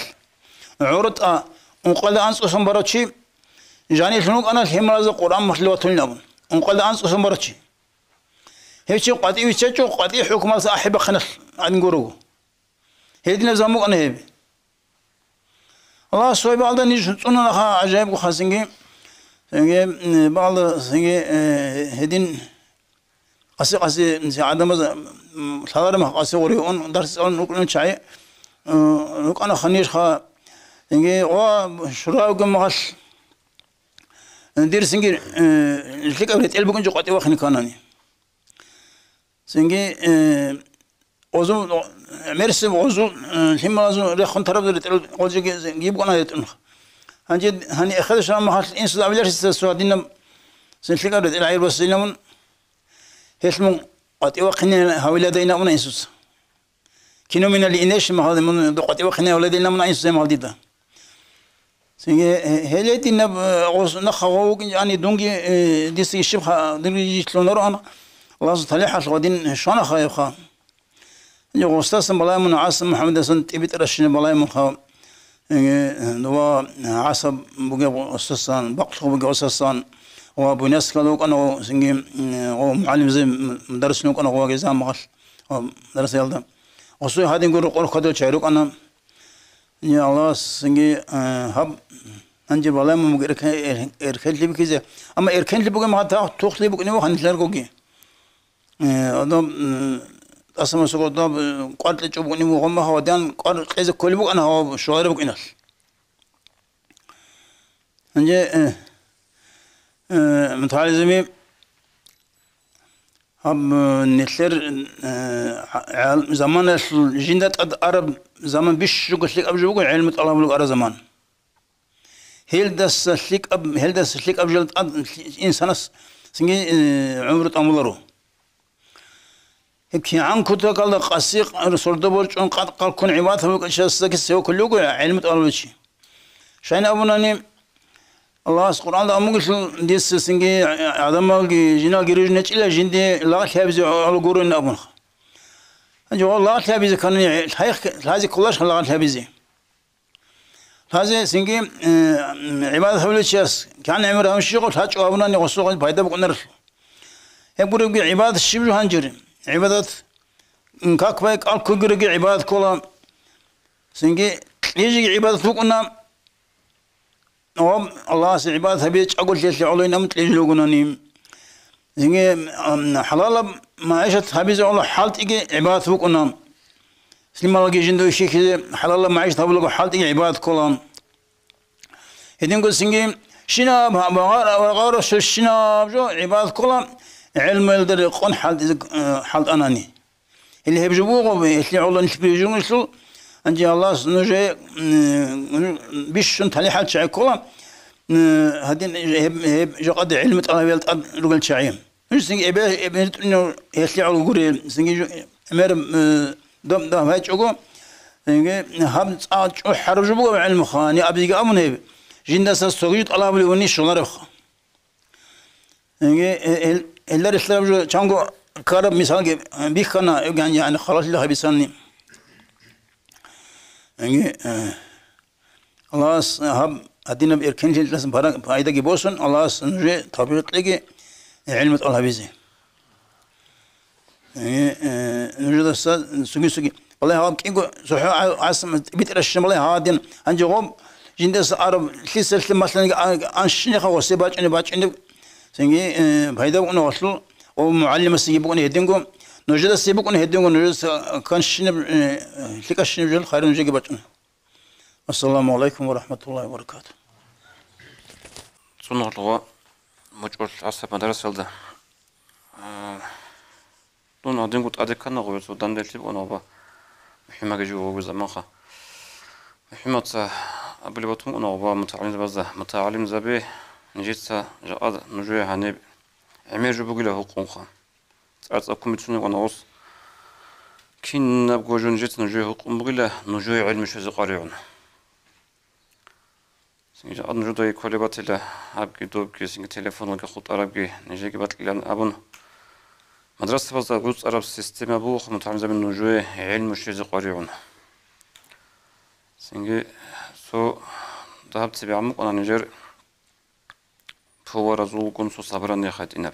гӀоротӀа ункъалда анцӀусан барав чи жанилъун вукӀана лъималазда Къуръан махлъи ватулин абун. Ункъалда анцӀусан барав чи. Гьев чи къватӀив виччачӀо, къватӀи хӀукмалса ахӀи бахъиналъ гӀадин гурого. Гьединаб заман букӀана гьеб. Аллагьас цояб бакӀалда ниж цӀунанаха гӀажаибго хасинги, цинги, м, бакӀалда цинги, э, гьедин къаси-къаси гӀадамаз, м, лъалареб мах къаси гъури ун дарс цӀалун рукӀунел чагӀи, э, рукӀанаха нижха, цинги ва шуравги магъалъ, э, дир цинги, э, лъикӀаб ретӀел букӀинчӀо къватӀив вахине кканани. Цинги, э, гъозул, мерсиб гъозул, э, лъималазул рехун тараб ретӀел гъозиги гибгъуна ретӀун. Гьанже гьани эхедашал махалъ инсул авиларсица цо гьадинаб цин лъикӀаб ретӀел гӀайиб басилавун, гьелъ мун къватӀивахъине гьавиладайна уна инсуца. Кино минали инеш махалде мун къватӀивахъине гьавиладайна уна инсуца махал дида. Цинги, э, гьеле динаб, э, гъос-, нахъа гъов вукӀинчӀани дунги, э, дица ишибха, дирги житлъунароан, Аллагьасул талихӀалъ гъодин щвана хаябха. Гъосдасан балай мун, ГӀаса МухӀаммадасан тӀибитӀаращина балай мун хав. Э, ва ГӀаса бугеб гъосдасан, бакълъугъ бугеб гъосдасан, ва Буйнакскалда вукӀана гъов, цинги, э, гъов мугӀалимзе, м-, мударрисун вукӀана гъов гьезамагъалъ, ва дарсаялда. Гъосул гьадин гуро къоркьадал чай рукӀана. Я Аллагьас цинги, э, гьаб, гьанже балай мун буго эркен-, эр-, эркенлъи бихьизе. Амма эркенлъи бугеб мехалда тухлъи букӀине вуго гьанилъаргоги. Э, адам, м, тӀасамасуго даб, э, кӀвар кьечӀо букӀине вуго, гъомма гьавадиян кӀвар кьезе кколеб букӀана гьав щугъари букӀиналъ. Гьанже, э, э, мутагӀализми Гьаб, э, нилъер, э, гӀал-, заманалъул жинда тӀад араб заман бищунго лъикӀаб жо буго гӀелму тӀалабулев араб заман. Гьелдаса лъикӀаб, гьелдаса лъикӀаб жо тӀад инсанас цинги, э, гӀумру тӀамуларо. Гьеб кигӀан кутакалда къаси сордо борчӀун къад-къалккун гӀибадат гьабулев чиясдаги севе кколев вуго гӀелму тӀалабулев чи. Щайин абунани, Аллагьас Къуръанда амугелъул дица цинги гӀадамалги жиналги рижун гьечӀила жинде лагълъи гьабизе гӀоло гурони абунха. Гьанже гъо лагълъи гьабизе ккани, лъайх-, лъазе кколарищха лагълъи гьабизе? Лъазе цинги, э, гӀибадат гьабулев чияс кигӀан гӀемер гьабун щиб гъо лъачӀо абунани гъосул пайда букӀунарелъул. Гьеб гуребги гӀибадат щиб жо гьанжир? ГӀибадат, м, как бай кӀал ккогиреги гӀибадат ккола. Цинги кьижиги гӀибадат букӀуна. Ва Аллагьасе гӀибадат гьабизе чӀаголъиялъе гӀолойин абун кьижулев вугонани. Цинги, ам, хӀалалаб магӀишат гьабизе гӀоло хӀалтӀиги гӀибадат букӀуна. Лъималги жинда вихьихьизе хӀалалаб магӀишат гьабулаго хӀалтӀиги гӀибадат ккола. Гьединго цинги щинаб гьаб-, багъар-, багъараб щинаб жо гӀибадат ккола, гӀелмуялда рекъон хӀалтӀизе, э, хӀалтӀанани. Гьеле гьеб жо буго, гьелъие гӀоло нилъ бижугелъул, гьанже Аллагьас нужее, м, бищун талихӀал чагӀи ккола, м, гьадин гьеб, гьеб жакъа гӀилму тӀалабиял тӀад ругел чагӀи. Нуж цинги эбе-, эбел тӀунев гьелъие гӀоло гури, цинги жо-, гӀемер, м, доб дагь гьечӀого, цинги гьаб цӀакъ чӀухӀараб жо буго гӀелмуха, гьаниб абизе абун гьеб, жиндаса цоги жо тӀалабулев вуни щоларевха. Гье, э, эл-, элдар ислараб жо чанго ккараб мисалги, э, бихьана, гьанже, гьанже халалъила гьабицани. Гье, э, Аллагьас гьаб гьадинаб эркенлъилалъасан пара-, пайдаги босун, Аллагьас нужее тавфикъ кьеги, э, гӀилму тӀалабизе. Э, э, нужедаса цоги-цоги. Балай гьаб кӀиго цохӀо гӀа-, гӀасан битӀаращин балай гьадин. Гьанже гъоб жиндаса араб лъисалъе, масалан, а-, анщинеха гъосе бачӀунеб, бачӀунеб. Цинги, э, пайда букӀуна гъолъул, о, мугӀалимасеги букӀуна гьединго. Нужедаса букӀуна гьединго, нужедаса канщинаб, э, лъикӀащинаб жал хайру нужеги бачӀуна. Ассаламу гӀалайкум ва рахӀматуллагьи ва баракатугь. Цунагьлъугъа мочӀулъ гӀасаб мадрасалда. А, дун гьадинго тӀаде ккана гъуя, цо данделъи букӀуна гъоба. МухӀимаги жив вуго заманха. МухӀимаца абулеб батун букӀуна гъоба мутагӀалимзабазда: «МутагӀалимзаби, нижеца жакъа нужее гьаниб гӀемер жо бугила гьукъунха. ЦӀар-цӀаккун бицунеб кӀана гъос. Кинабго жо нижеца нужее гьукъун бугила, нужее гӀелму щвезе къваригӀун». Цинги жакъа нужедаги кколеб батила, гьабги добги, цинги телефоналги хутӀарабги, нижеги бакьилан абун, мадрасабазда буцӀараб система бугоха мутагӀалимзаби нужее гӀелму щвезе къваригӀун. Цинги цо дагьаб цебегӀан букӀана нижер поваразулгун цо собрание хутӀинаб.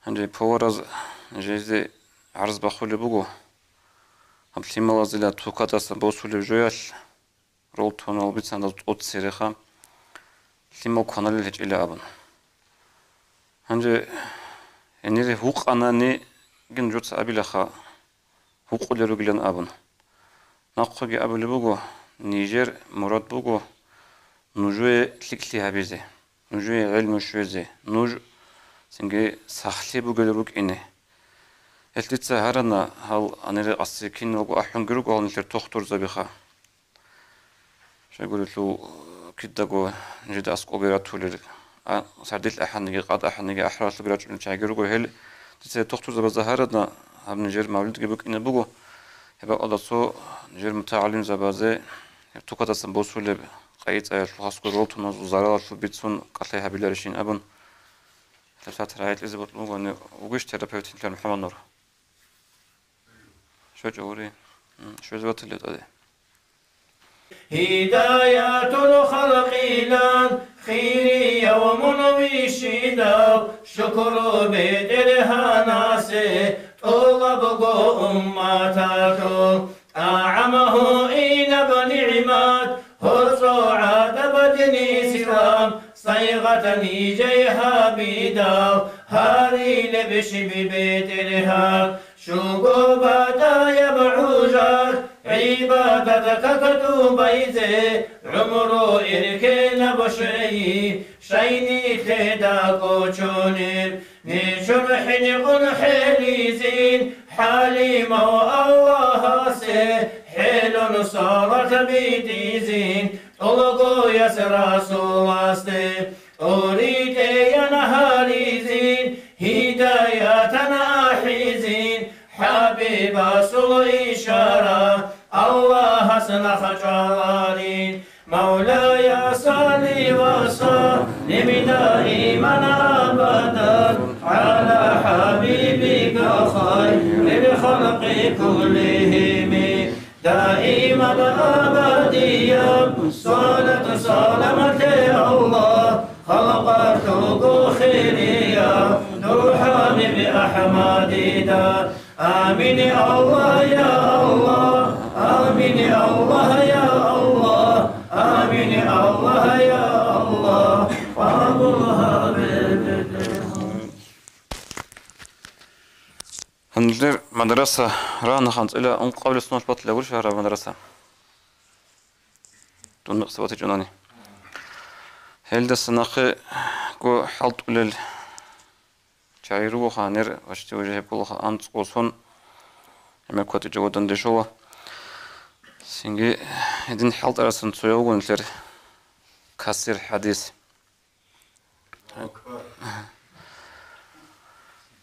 Гьанже повараз жезе гӀарз бахулеб буго, гьаб лъималазила тукадаса босулеб жоялъ, ролтонал бицандаз тӀоцереха, лъимал кваналел гьечӀила абун. Гьанже гьенире гьукъанани, гьанже нужеца абилаха, гьукъулел ругилан абун. Нахъеги абулеб буго, нижер мурад буго нужее лъикӀлъи гьабизе, нужее гӀелму щвезе, нуж цинги сахлъи бугел рукӀине. Гьелъ дица гьарана, гьал гьанире къаси киналго ахӀунги руго гьал нилъер тухтурзабиха. Щайгурелъул, кидаго нижеда аскӀобе ратулел, а, сардилъ ахӀаниги, къад ахӀаниги ахӀаралъуги рачӀунел чагӀиги руго, гьел дица тухтурзабазда гьарана, гьаб нижер мавлидги букӀине буго, гьеб бакӀалда цо нижер мутагӀалимзабазе тукадасан босулеб къайи-цӀаялъул, хасго ролтоназул заралалъул бицун кӀалъай гьабиларищин абун, гьебсагӀат рагӀи кьезе бокьун буго, гьанив вугищ терапевт нилъер МухӀаммаднур? ЩвечӀо гури. М, щвезе батилев тӀаде. Гьидаятул халкъилан хирияв мун вищидав, шукру БетӀергьанасе тӀолабго умматалъул. ТӀагӀам гьуинаб нигӀмат, гьоркьо гӀадаб дин ислам, сайгъат нижее гьабидал, гьарилеб щиб БетӀергьан? Щуго батӀаяб гӀужалъ, гӀибадат какду байзе, гӀумру эркенаб щвей, щай нилъее кӀочонеб. Нижер хӀинкъун хӀелизин, хӀалимав Аллагьасе, хӀелун салат битӀизин, тӀолгояс Расуласде, тӀоритӀеян гьаризин, гьидаятан ахӀизин, ХӀабибасул ишара Аллагьас нахъ чӀваларин. مولاي صل وسلم دائما أبدا على حبيبك خير الخلق كلهم. دائما أبديا، صلاة سلامة الله، خلقته خيرية، نور حبيب أحمد دا. آمين الله يا الله، آمين الله يا الله، آمين الله يا الله. Гьанже мадраса рагьанахъ анцӀила ункъабилеб соналъ батила гури шагьараб мадраса. Дун мекъса батичӀунани. Гьелдаса нахъего хӀалтӀулел чагӀи ругоха, гьанир вачти уже гьеб кколаха анцӀго сон гӀемер кватӀичӀого дандешола. Цинги гьедин хӀалтӀарасан цояв вуго нилъер касир хӀадис.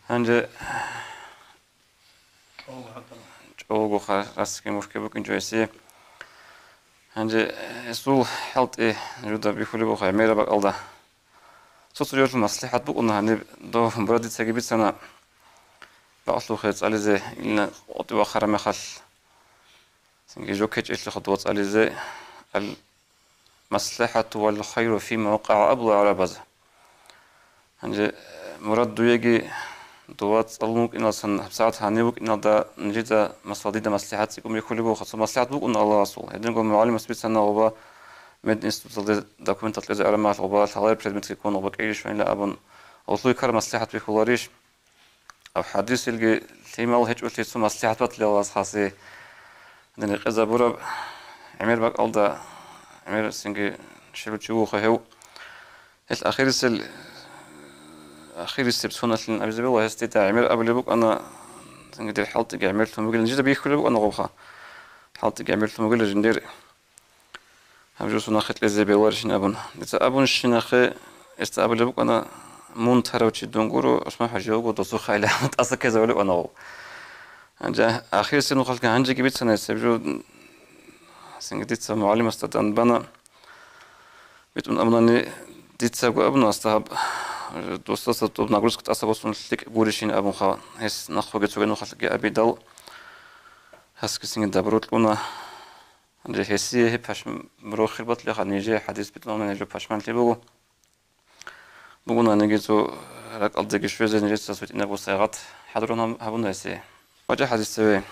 Гьанже чӀолго ха-, расги мухьги букӀинчӀо гьесие. Гьанже гьесул хӀалтӀи жуда бихьулеб буго гӀемераб бакӀалда. Цо-цо жоялъул маслихӀат букӀуна гьаниб, дов мурад дицаги бицана, бакълъухъе цӀализе, илна къотӀи вахъараб мехалъ, цинги жо кечӀелъухъа дова цӀализе, ал-, المصلحة والخير فيما وقع абула гӀарабаз. Гьанже, э, мурад дуеги дова цӀалун вукӀиналсан гьабсагӀат гьанив вукӀиналда нижеда, масала, дида маслихӀат цӀикӀкӀун бихьулеб буго, цо маслихӀат букӀуна Аллагьасул. Гьединго мугӀалимас бицана гъоба мединституталде документал кьезе араб мехалъ гъоба лъалареб предметги ккун гъоба кӀейищ ва ила абун, гъолъуй ккараб маслихӀат бихьуларищ? Гьаб хӀадисилги лъимал гьечӀолъи цо маслихӀат батилалас хасие. Гьадин рекъезабураб гӀемер бакӀалда, гӀемер цинги щиб чи вуха гьев. Гьел ахирисел, ахирисеб соналъин абизе бегьула гьес дида гӀемер абулеб букӀана, цинги дир хӀалтӀиги гӀемерлъун бугилан. Жида бихьулеб букӀана гъобха. ХӀалтӀиги гӀемерлъун бугила жиндир. Гьаб жо сунахъе кьезе бегьуларищин абун. Дица абунщинахъе, гьесда абулеб букӀана, мун тарав чи дун гуро, ГӀусман-хӀажи вуго, досухъайилан тӀаса ккезабулеб букӀана гъов. Гьанже ахирисеб нухалъги гьанжеги бицана гьес гьеб жо, цинги дица мугӀалимасда данбана. БитӀун абунани, дицаго абуна гьасда гьаб, досдаса тӀуб нагрузка тӀаса босун лъикӀ гурищин абунха. Гьес нахъоги цоги нухалъги абидал, гьасги цинги дабуро кьуна. Гьанже гьесие гьеб пашм-, рохел батлиха, нижее хӀадис битӀун гьанже пашманлъи буго. Бугунаниги цо ракӀалдеги щвезе нижеца светӀинабго сайгъат хӀадурун гьаб-, гьабуна гьесие. ВачӀа хӀадис цеве.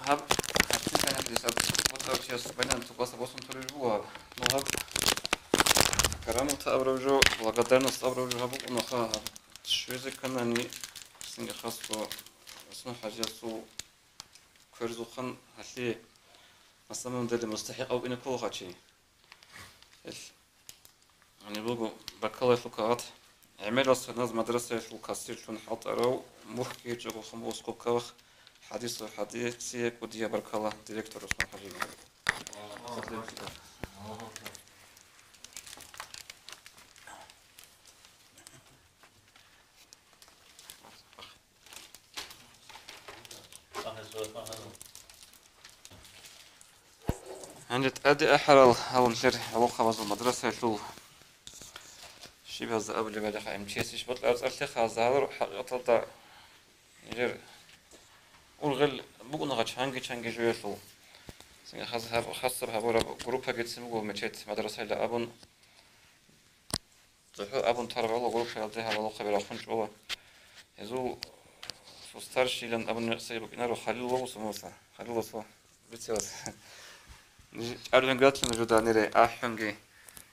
Гьаб хӀадис, гьадисаб ботав чияс байнан тукласа босун турир буго гьаб. Ну гьаб карамата абураб жо, благодарность абураб жо гьаб букӀунаха гьаб. Щвезе кканани, цинги хасго ГӀусман-хӀажиясул кверзухъан гьалъие, на самом деле, мустахӀикъав вукӀине кколаха чи. Гьел гьаниб буго баркаллаялъул кагъат. ГӀемерал саназ мадрасаялъул кассирлъун хӀалтӀарав, мухьги гьечӀого хъумбугъ скобках, хӀадисул хӀадисие кӀудияб баркалла директор ГӀусман-хӀажиеве. Гьанже тӀаде ахӀарал гьавун лъер гӀолохъабазул мадрасаялъул щибазда абулеб гьалихъа, МЧС иш бокьараб цӀар лъеха, гьазда гьалар хӀакъикъаталда нижер ургъел букӀунаха чанги-чанги жоялъул. Цинги хас-, гьаб-, хасаб гьабураб группагицин буго мечеть, мадрасайилан абун. ЦохӀо абун тарбала гъурушаялде гьаб гьалухъаби рахун чӀола. Гьезул цо старшийилан абун мекъсаги букӀинаро Халил ва Муса. Халил ва Муса, бицевас. ЧӀаргӀун гатлъун жо данире, ахӀунги.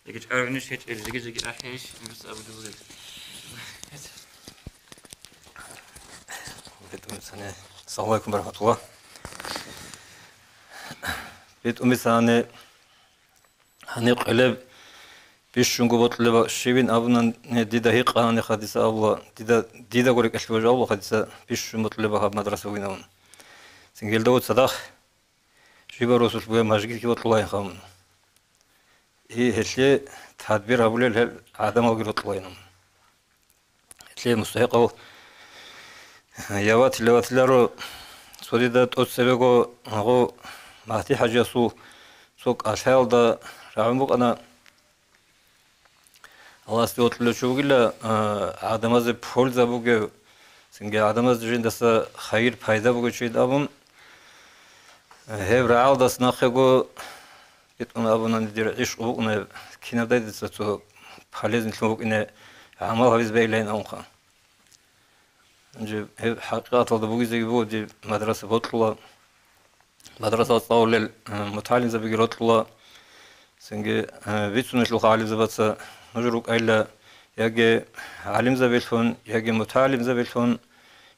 Яги чӀаргӀунищ гьечӀел, жиги-жиги ахӀейищ, Муса абу дузил. БетӀумисане. Ассаламу алейкум ва рахматуллах. БетӀумисане. Гьаниб къелеб бищунго бокьулеб щивин абунани, дида гьикъанани хадиса абула, дида, дидаго рекӀелъ божи абула хадиса бищун бокьулеб гьаб мадраса вугин абун. Цинги гьелда цадахъ жиб росулъ бугеб мажгитги бокьулайин хамун. И гьелъе тадбир гьабулел гьел гӀадамалги рокьулайин абун. Гьелъие мустахӀикъав яватила-ватиларо. Цо дида тӀоцебего гьагъо Магьди-хӀажиясул цо кӀалъаялда рагӀун букӀана. Аллагьасде вокьулев чи вугила, а, гӀадамазе польза бугев, цинги гӀадамазде жиндаса хайир-пайда бугев чи абун. Гьеб рагӀалдас нахъего битӀун абуна, дир гӀишкъ букӀунеб, кинабдай дица цо полезнилъун букӀине гӀамал гьабизе бегьилайин абунха. Гьанже гьеб хӀакъикъаталда бугезеги буго, дир мадраса бокьула, мадрасалда цӀалулел, э, мутагӀалимзабиги рокьула, цинги, э, бицунелъул гӀалимзабаца нуж рукӀайилла, яги гӀалимзабилъун, яги мутагӀалимзабилъун,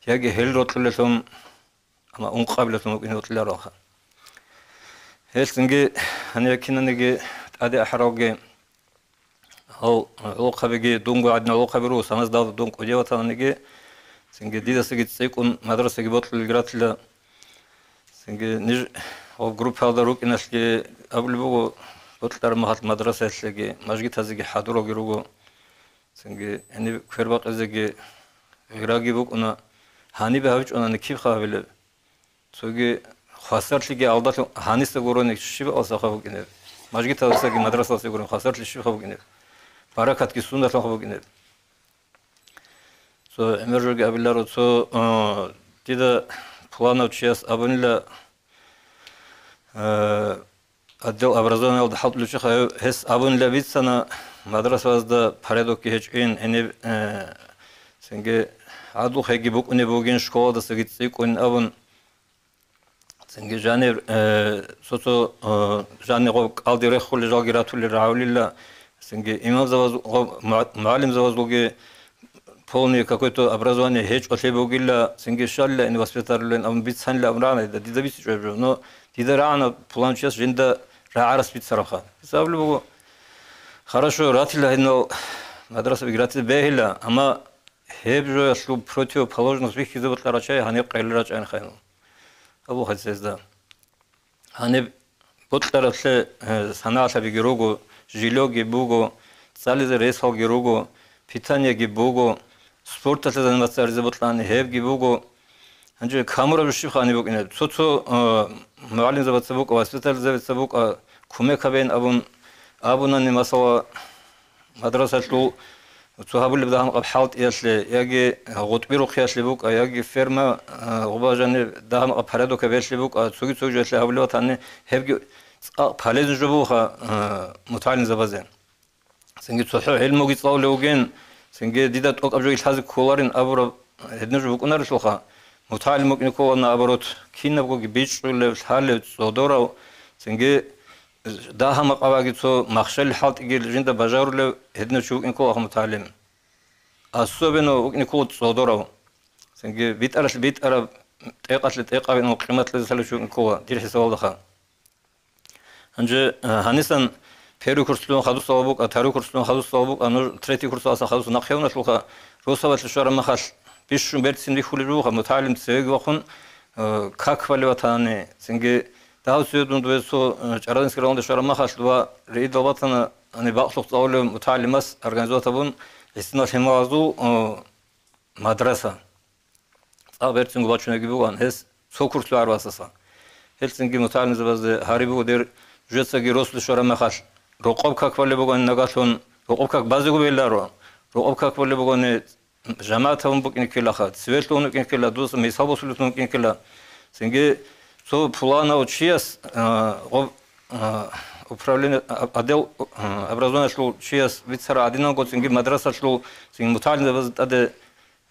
яги гьел рокьулелъун, амма ункъабилалъун вукӀине вокьилароха. Гьелъинги гьанир кинаниги тӀаде ахӀаралги, гьал гӀолохъабиги, дунго гӀадин гӀолохъаби руго, саназда дун кӀудияв ватананиги, цинги дидасаги цӀикӀкӀун мадрасаги бокьулелги ратила. Цинги ниж гьав группаялда рукӀиналъги абулеб буго, бокьараб махалъ мадрасаялъеги, мажгитазеги хӀадуралги руго. Цинги гьениб квербакъизеги гъираги букӀуна, гьанибе гьабичӀонани киб хабилеб? Цоги хвасарлъиги алдалъун гьаниса гурони щиб алсахъа букӀинеб? Мажгиталдасаги мадрасалдаса гурони хвасарлъи щибха букӀинеб? Баракатги сундалъунха букӀинеб? Цо гӀемер жоги абиларо, цо, э, дида пуланав чияс абунила, э, отдел образованиялда хӀалтӀулев чи хай, гьес абунила бицана, мадрасабазда порядокги гьечӀин, гьениб, э, цинги гӀадлухъеги букӀунеб бугин, школадасаги цӀикӀкӀун абун. Цинги жанир, э, цо-цо, э, жанир гъоб кӀалди реххулел жалги ратулел рагӀулила, цинги имамзабаз, гъоб мугӀа-, мугӀалимзабазулги полный какой-то образование гьечӀолъи бугила, цинги щалила ин воспитателлъун абун бицанила абун рагӀана дида, дида бицичӀеб жо. Но дида рагӀана пуланчияс жинда рагӀарас бицарабха. Дица абулеб буго, хорошо, ратила гьединал мадрасабиги ратизе бегьила, амма гьеб жоялъул противоположность бихьизе бокьарав чагӀи гьаниб къайиларачӀайин хайнул. Абу хадисезда. Гьаниб бокьараблъи, э, санагӀалъабиги руго, жильёги буго, цӀализе ресалги руго, питаниеги буго, спорталъе заниматься гьаризе бокьани гьебги буго. Гьанже камураб жо щибха гьаниб букӀинеб? Цо-цо, э, мугӀалимзабаца букӀа, воспитательзабаца букӀа, кумек гьабейин абун абунани, масала, мадрасалъул цо гьабулеб дагьаб-къаб хӀалтӀиялъе, яги гъутӀби рухъиялъе букӀа, яги ферма, а, гъуба жаниб дагьаб-къаб порядок гьабиялъе букӀа, цоги-цоги жоялъе гьабулеб батани, гьебги цӀакъ полезный жо бугоха, а, мутагӀалимзабазе. Цинги цохӀо гӀелмуги цӀалулев вугин, цинги дида тӀокӀаб жо илъазе кколарин абураб гьедин жо букӀунарелъулха, мутагӀалим вукӀине ккола, наоборот, кинабгоги бичӀчӀулев, лъалев, цӀодорав, цинги дагьа-макъаваги цо махщел хӀалтӀиги жинда бажарулев гьединав чи вукӀин кколаха мутагӀалим. Особенно вукӀин ккола цӀодорав. Цинги битӀаралъе битӀараб, тӀекъалъе тӀекъаб гьединав къимат лъезе лъалев чи вукӀин ккола дир хӀисабалдаха. Гьанже, э, гьанисан первый курслъун хадусала букӀа, второй курслъун хадусала букӀа, ну, третий курсаласан хадуса нахъе уналъулха, росабалъе щвараб махалъ бищун берцин бихьулеб жугьа, мутагӀалим цевеги вахъун, э, как балев ватани, цинги Дагьав сюедун дуе цо, э, ЧӀарадинский районде щвараб махалъ ва риидал батана, гьаниб бакълъухъ цӀалулев мутагӀалимас организовать гьабун, гьесинал лъималазул, э, мадраса. ЦӀакъ берцинго бачунеги буган гьес цо курс гӀарвасаса. Гьелцинги мутагӀалимзабазде гьари буго дир жуцаги росулъ щвараб махалъ, рокъоб как балеб бугони нагагьлъун, рокъоб как базего беларо, рокъоб как балеб бугони, жамагӀат гьабун букӀине ккелаха, цеве лъугьун букӀине ккела, дус мисал босулев лъугьун букӀине ккела. Цинги цо пуланав чияс, а, гъоб-, а, управление, а, отдел, а, образованиялъул чияс бицара гӀадинанго, цинги мадрасалъул, цинги мутагӀалимзабазда тӀаде,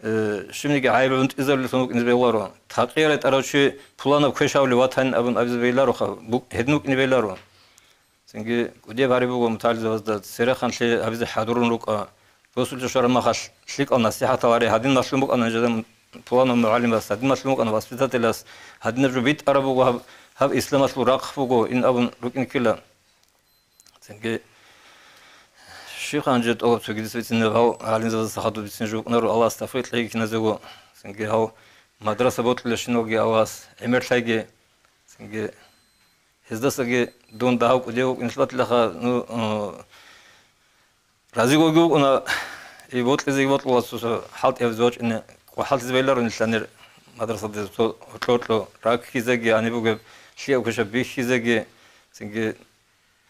э, щибниги гӀайиб гӀунтӀизабулев лъугьун букӀине бегьуларо. Такъия ретӀарав чи пуланаб квеш гьавулев ватанин абун абизе бегьилароха, бу-, гьедин букӀине бегьиларо. Цинги кӀудияб гьари буго мутагӀалимзабазда цереханлъи гьабизе хӀадурун рукӀа. Росулъе щвараб махалъ лъикӀал насихӀатал гьари, гьадин малъун букӀана нижеда пуланав мугӀалимас, гьадин малъун букӀана воспитателас, гьадинаб жо битӀараб буго гьаб, гьаб исламалъул рахъ буго, ин абун рукӀин ккела. Цинги щибха гьанже тӀолаб цоги дица бицинеб, гьав гӀалимзабазда хадуб бицин жо букӀунаро, Аллагьас тавфикъ лъеги киназего. Цинги гьав мадраса бокьулебщиналги Аллагьас гӀемер лъайги. Цинги гьездасаги дун дагьав кӀудияв вукӀиналъ батилаха, ну, э, разиго вукӀуна, и бокьизеги бокьула, цо-цо хӀалтӀияб зочӀине, хӀалтӀизе бегьиларо нилъанир мадрасалде цо гьоркьо-гьоркьо раккизеги, гьаниб бугеб лъияб квешаб бихьизеги, цинги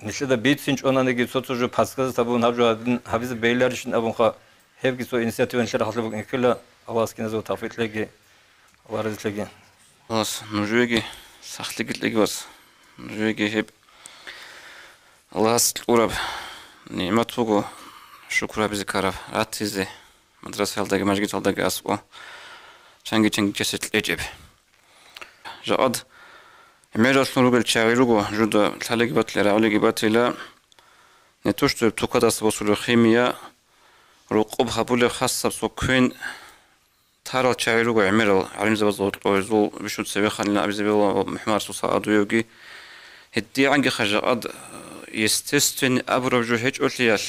нилъеда бицин чӀонаниги, цо-цо жо подсказать гьабун, гьаб жо гьадин гьабизе бегьиларищин абунха, гьебги цо инициативаялъе рахъалъа букӀин ккела, Аллагьас киназего тавфикъ лъеги, Аллагь разилъеги. Аллагьас нужееги Сахлъиги кьеги, вас. Нужееги гьеб Аллагьас кьураб нигӀмат буго, шукру гьабизе ккараб, ратизе, мадрасаялдаги мажгиталдаги аскӀо, чанги-чанги чиясе кьечӀеб. Жакъад гӀемераллъун ругел чагӀи руго, жуда лъалеги батила, рагӀулеги батила, не то что тукадаса босулеб химия, рокъоб гьабулеб хасаб цо квен тарал чагӀи руго гӀемерал гӀалимзабазул гьоркьо, гьезул бищун цевеханилан абизабила МухӀаммад Расул Саадуевги. ГьедигӀанги хажакъад, естественный абураб жо гьечӀолъиялъ,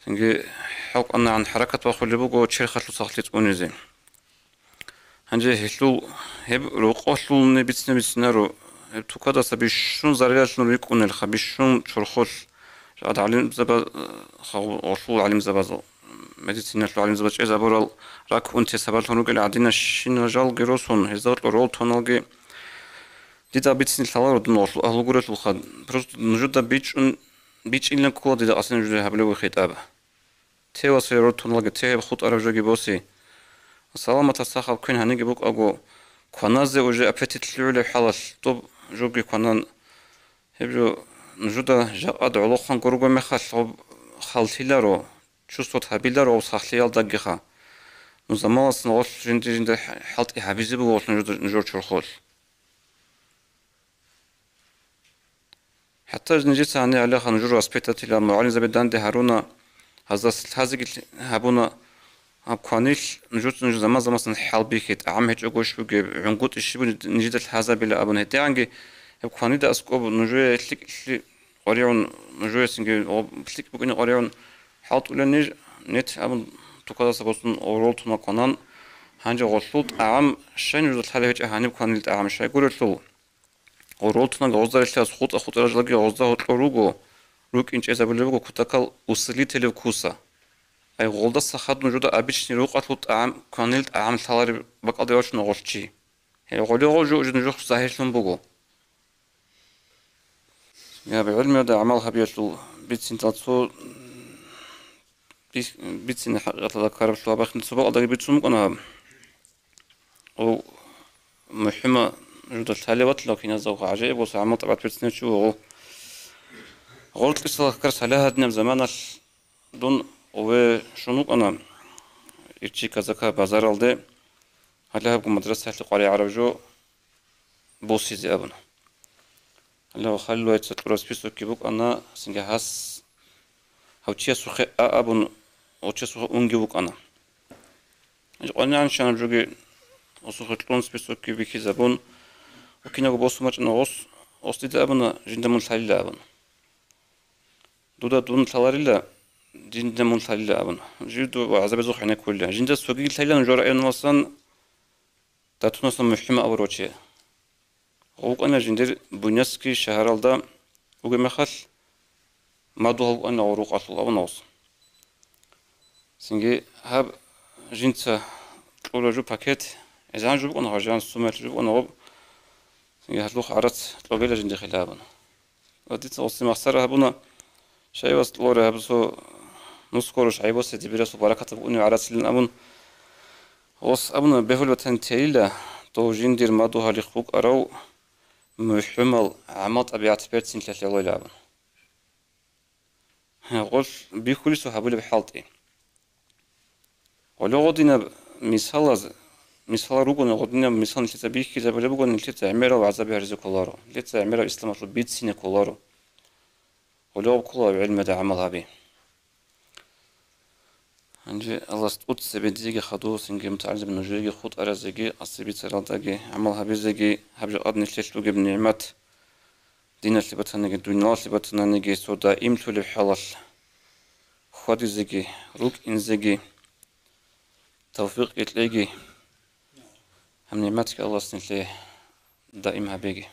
цинги хӀалкӀанагӀан хӀаракат бахулеб буго черхалъул сахлъи цӀунизе. Гьанже гьелъул гьеб рокъолъулни бицине бицинаро, гьеб тукадаса бищун заралалъун рикӀкӀунелха, бищун чорхолъ жагӀад гӀалимзаба-, гъолъул гӀалимзабазул, медициналъул гӀалимзабаз чӀезабурал рак унти сабаблъун ругел гӀадинал щинал жалги росун, гьезда гьоркьор ролтоналги дида бицине лъаларо дун гъолъул агьлу гурелъулха. Просто нужеда бичӀун, бичӀчӀилан ккола дида къасен нужее гьабулеб хитӀаб. Те ва сверотуналги те гьеб хутӀараб жоги боси. Саламатас сахаб квен гьаниги букӀаго, кваназе уже аппетит лъугӀулеб хӀалалъ, тӀуб жоги кванан. Гьеб жо нужуда жакъад гӀолохъанго руго мехалъ гъоб халлъиларо, чувствовать гьабиларо гъоб сахлъиялдагиха. Ну, заманалъ гъолъ жинди-жинди хӀалтӀи гьабизе буго гъолъ нужуда, нужер чорхолъ. ХӀатта нижеца гьанир гьалаха нужер воспитателал, мугӀалимзаби данде гьаруна, гьаздаса лъазеги лъ-, гьабуна, гьаб кванилъ нужеца нуж заман-заманаздасан хӀалбихье, тӀагӀам гьечӀого щиб бугеб, гӀунгутӀи щиб бугеб нижеда лъазабила абун гьетӀегӀанги, гьеб кванида аскӀоб нужее лъикӀлъи къваригӀун, нужее цинги гъоб лъикӀ букӀине къваригӀун хӀалтӀулел ниж, нет абун тукадаса босун гъоролтуна кванан, гьанже гъолъул тӀагӀам щай нужеда лъалеб гьечӀеб гьаниб кванил тӀагӀам щай гурелъул? Гъоролтунаг гъозда релълъарас хутӀа-хутӀарал жалги гъозда гьоркьор руго, рукӀин чӀезабулеб буго кутакал усилителев куса. Ай гъолдаса хадуб нужеда обычный рукъалъул тӀагӀам, кванил тӀагӀам лъалареб бакӀалде вачуна гъолъ чи. Гьеб гъоле гъол жо уже нужехъ загьирлъун буго. Гьаб гӀелмиялда гӀамал гьабиялъул бициндал цо бис-, бицине хӀакъикъаталда ккараб лъугьа-бахинда цо бакӀалдаги бицун букӀана гьаб. О, МухӀима жуда лъалев ватила киназавха гӀажаиб ва гӀамал тӀабат бицинав чи вуго. Гъоркьисал хкар салагьадинаб заманалъ дун ове щун вукӀана Ирчи Казака базаралде, гьале гьабго мадрасаялъе къваригӀараб жо босизе абуна. Гьале Халиловайца кьураб списокги букӀана, цинги гьас гьав чиясухъе а абун, гьав чиясухъе унги вукӀана. КъванигӀан щанаб жоги гьасухъе кьун списокги бихьизабун, ва кинабго босун бачӀана гъос, гъос дида абуна, жинда мун лъалила абун. Дуда дун лъаларила, жинда мун лъалила абун. Жив ду ва гӀазабазухъ гӀенеккулила. Жинда цогиги лъалила нужер районаласан, Датунасан МухӀима абурав чи. ВукӀана жиндир Буйнакский шагьаралда вугеб мехалъ, мадугьал вукӀана гъорукъалъул абуна гъос. Цинги гьаб жинца кьура жо пакет, гӀезегӀан жо букӀана гъажан, суммаялъ жо букӀана гъоб. Цинги гьалъухъ гӀарац кьогела жиндихъила абуна. Ва дица гъосие махсара гьабуна, шайвас кьоларе гьаб цо нусгоро шайбосе дибирасул баракат букӀунев гӀарацилан абун, гъос абуна, бегьулеб батани тейила, дов жиндир мадугьалихъ букӀарав МухӀумал гӀамал-тӀабигӀат берцинлъи лъалойила абун. Гъолъ бихьулесул гьабулеб хӀалтӀи. Гъоле гъодинаб мисалаз, мисалал ругони, гъодинаб мисал нилъеца бихьизабулеб буго, нилъеца гӀемерал гӀазаби гьаризе кколаро, нилъеца гӀемерал исламалъул бицине кколаро. Гъоле гъоб ккола гӀелмида гӀамал гьаби. Гьанже Аллагьас тӀуд цебе дизеги хадусинги мутагӀалимзаби нужееги хутӀаразеги, асибицаралдаги гӀамал гьабизеги, гьаб жакъад нилъелъ бугеб нигӀмат, диналъе батаниги, дуниялалъе батананиги, цо даимлъулеб хӀалалъ хьвадизеги, рукӀинзеги тавфикъги кьеги, гьаб нигӀматги Аллагьас нилъее даим гьабеги.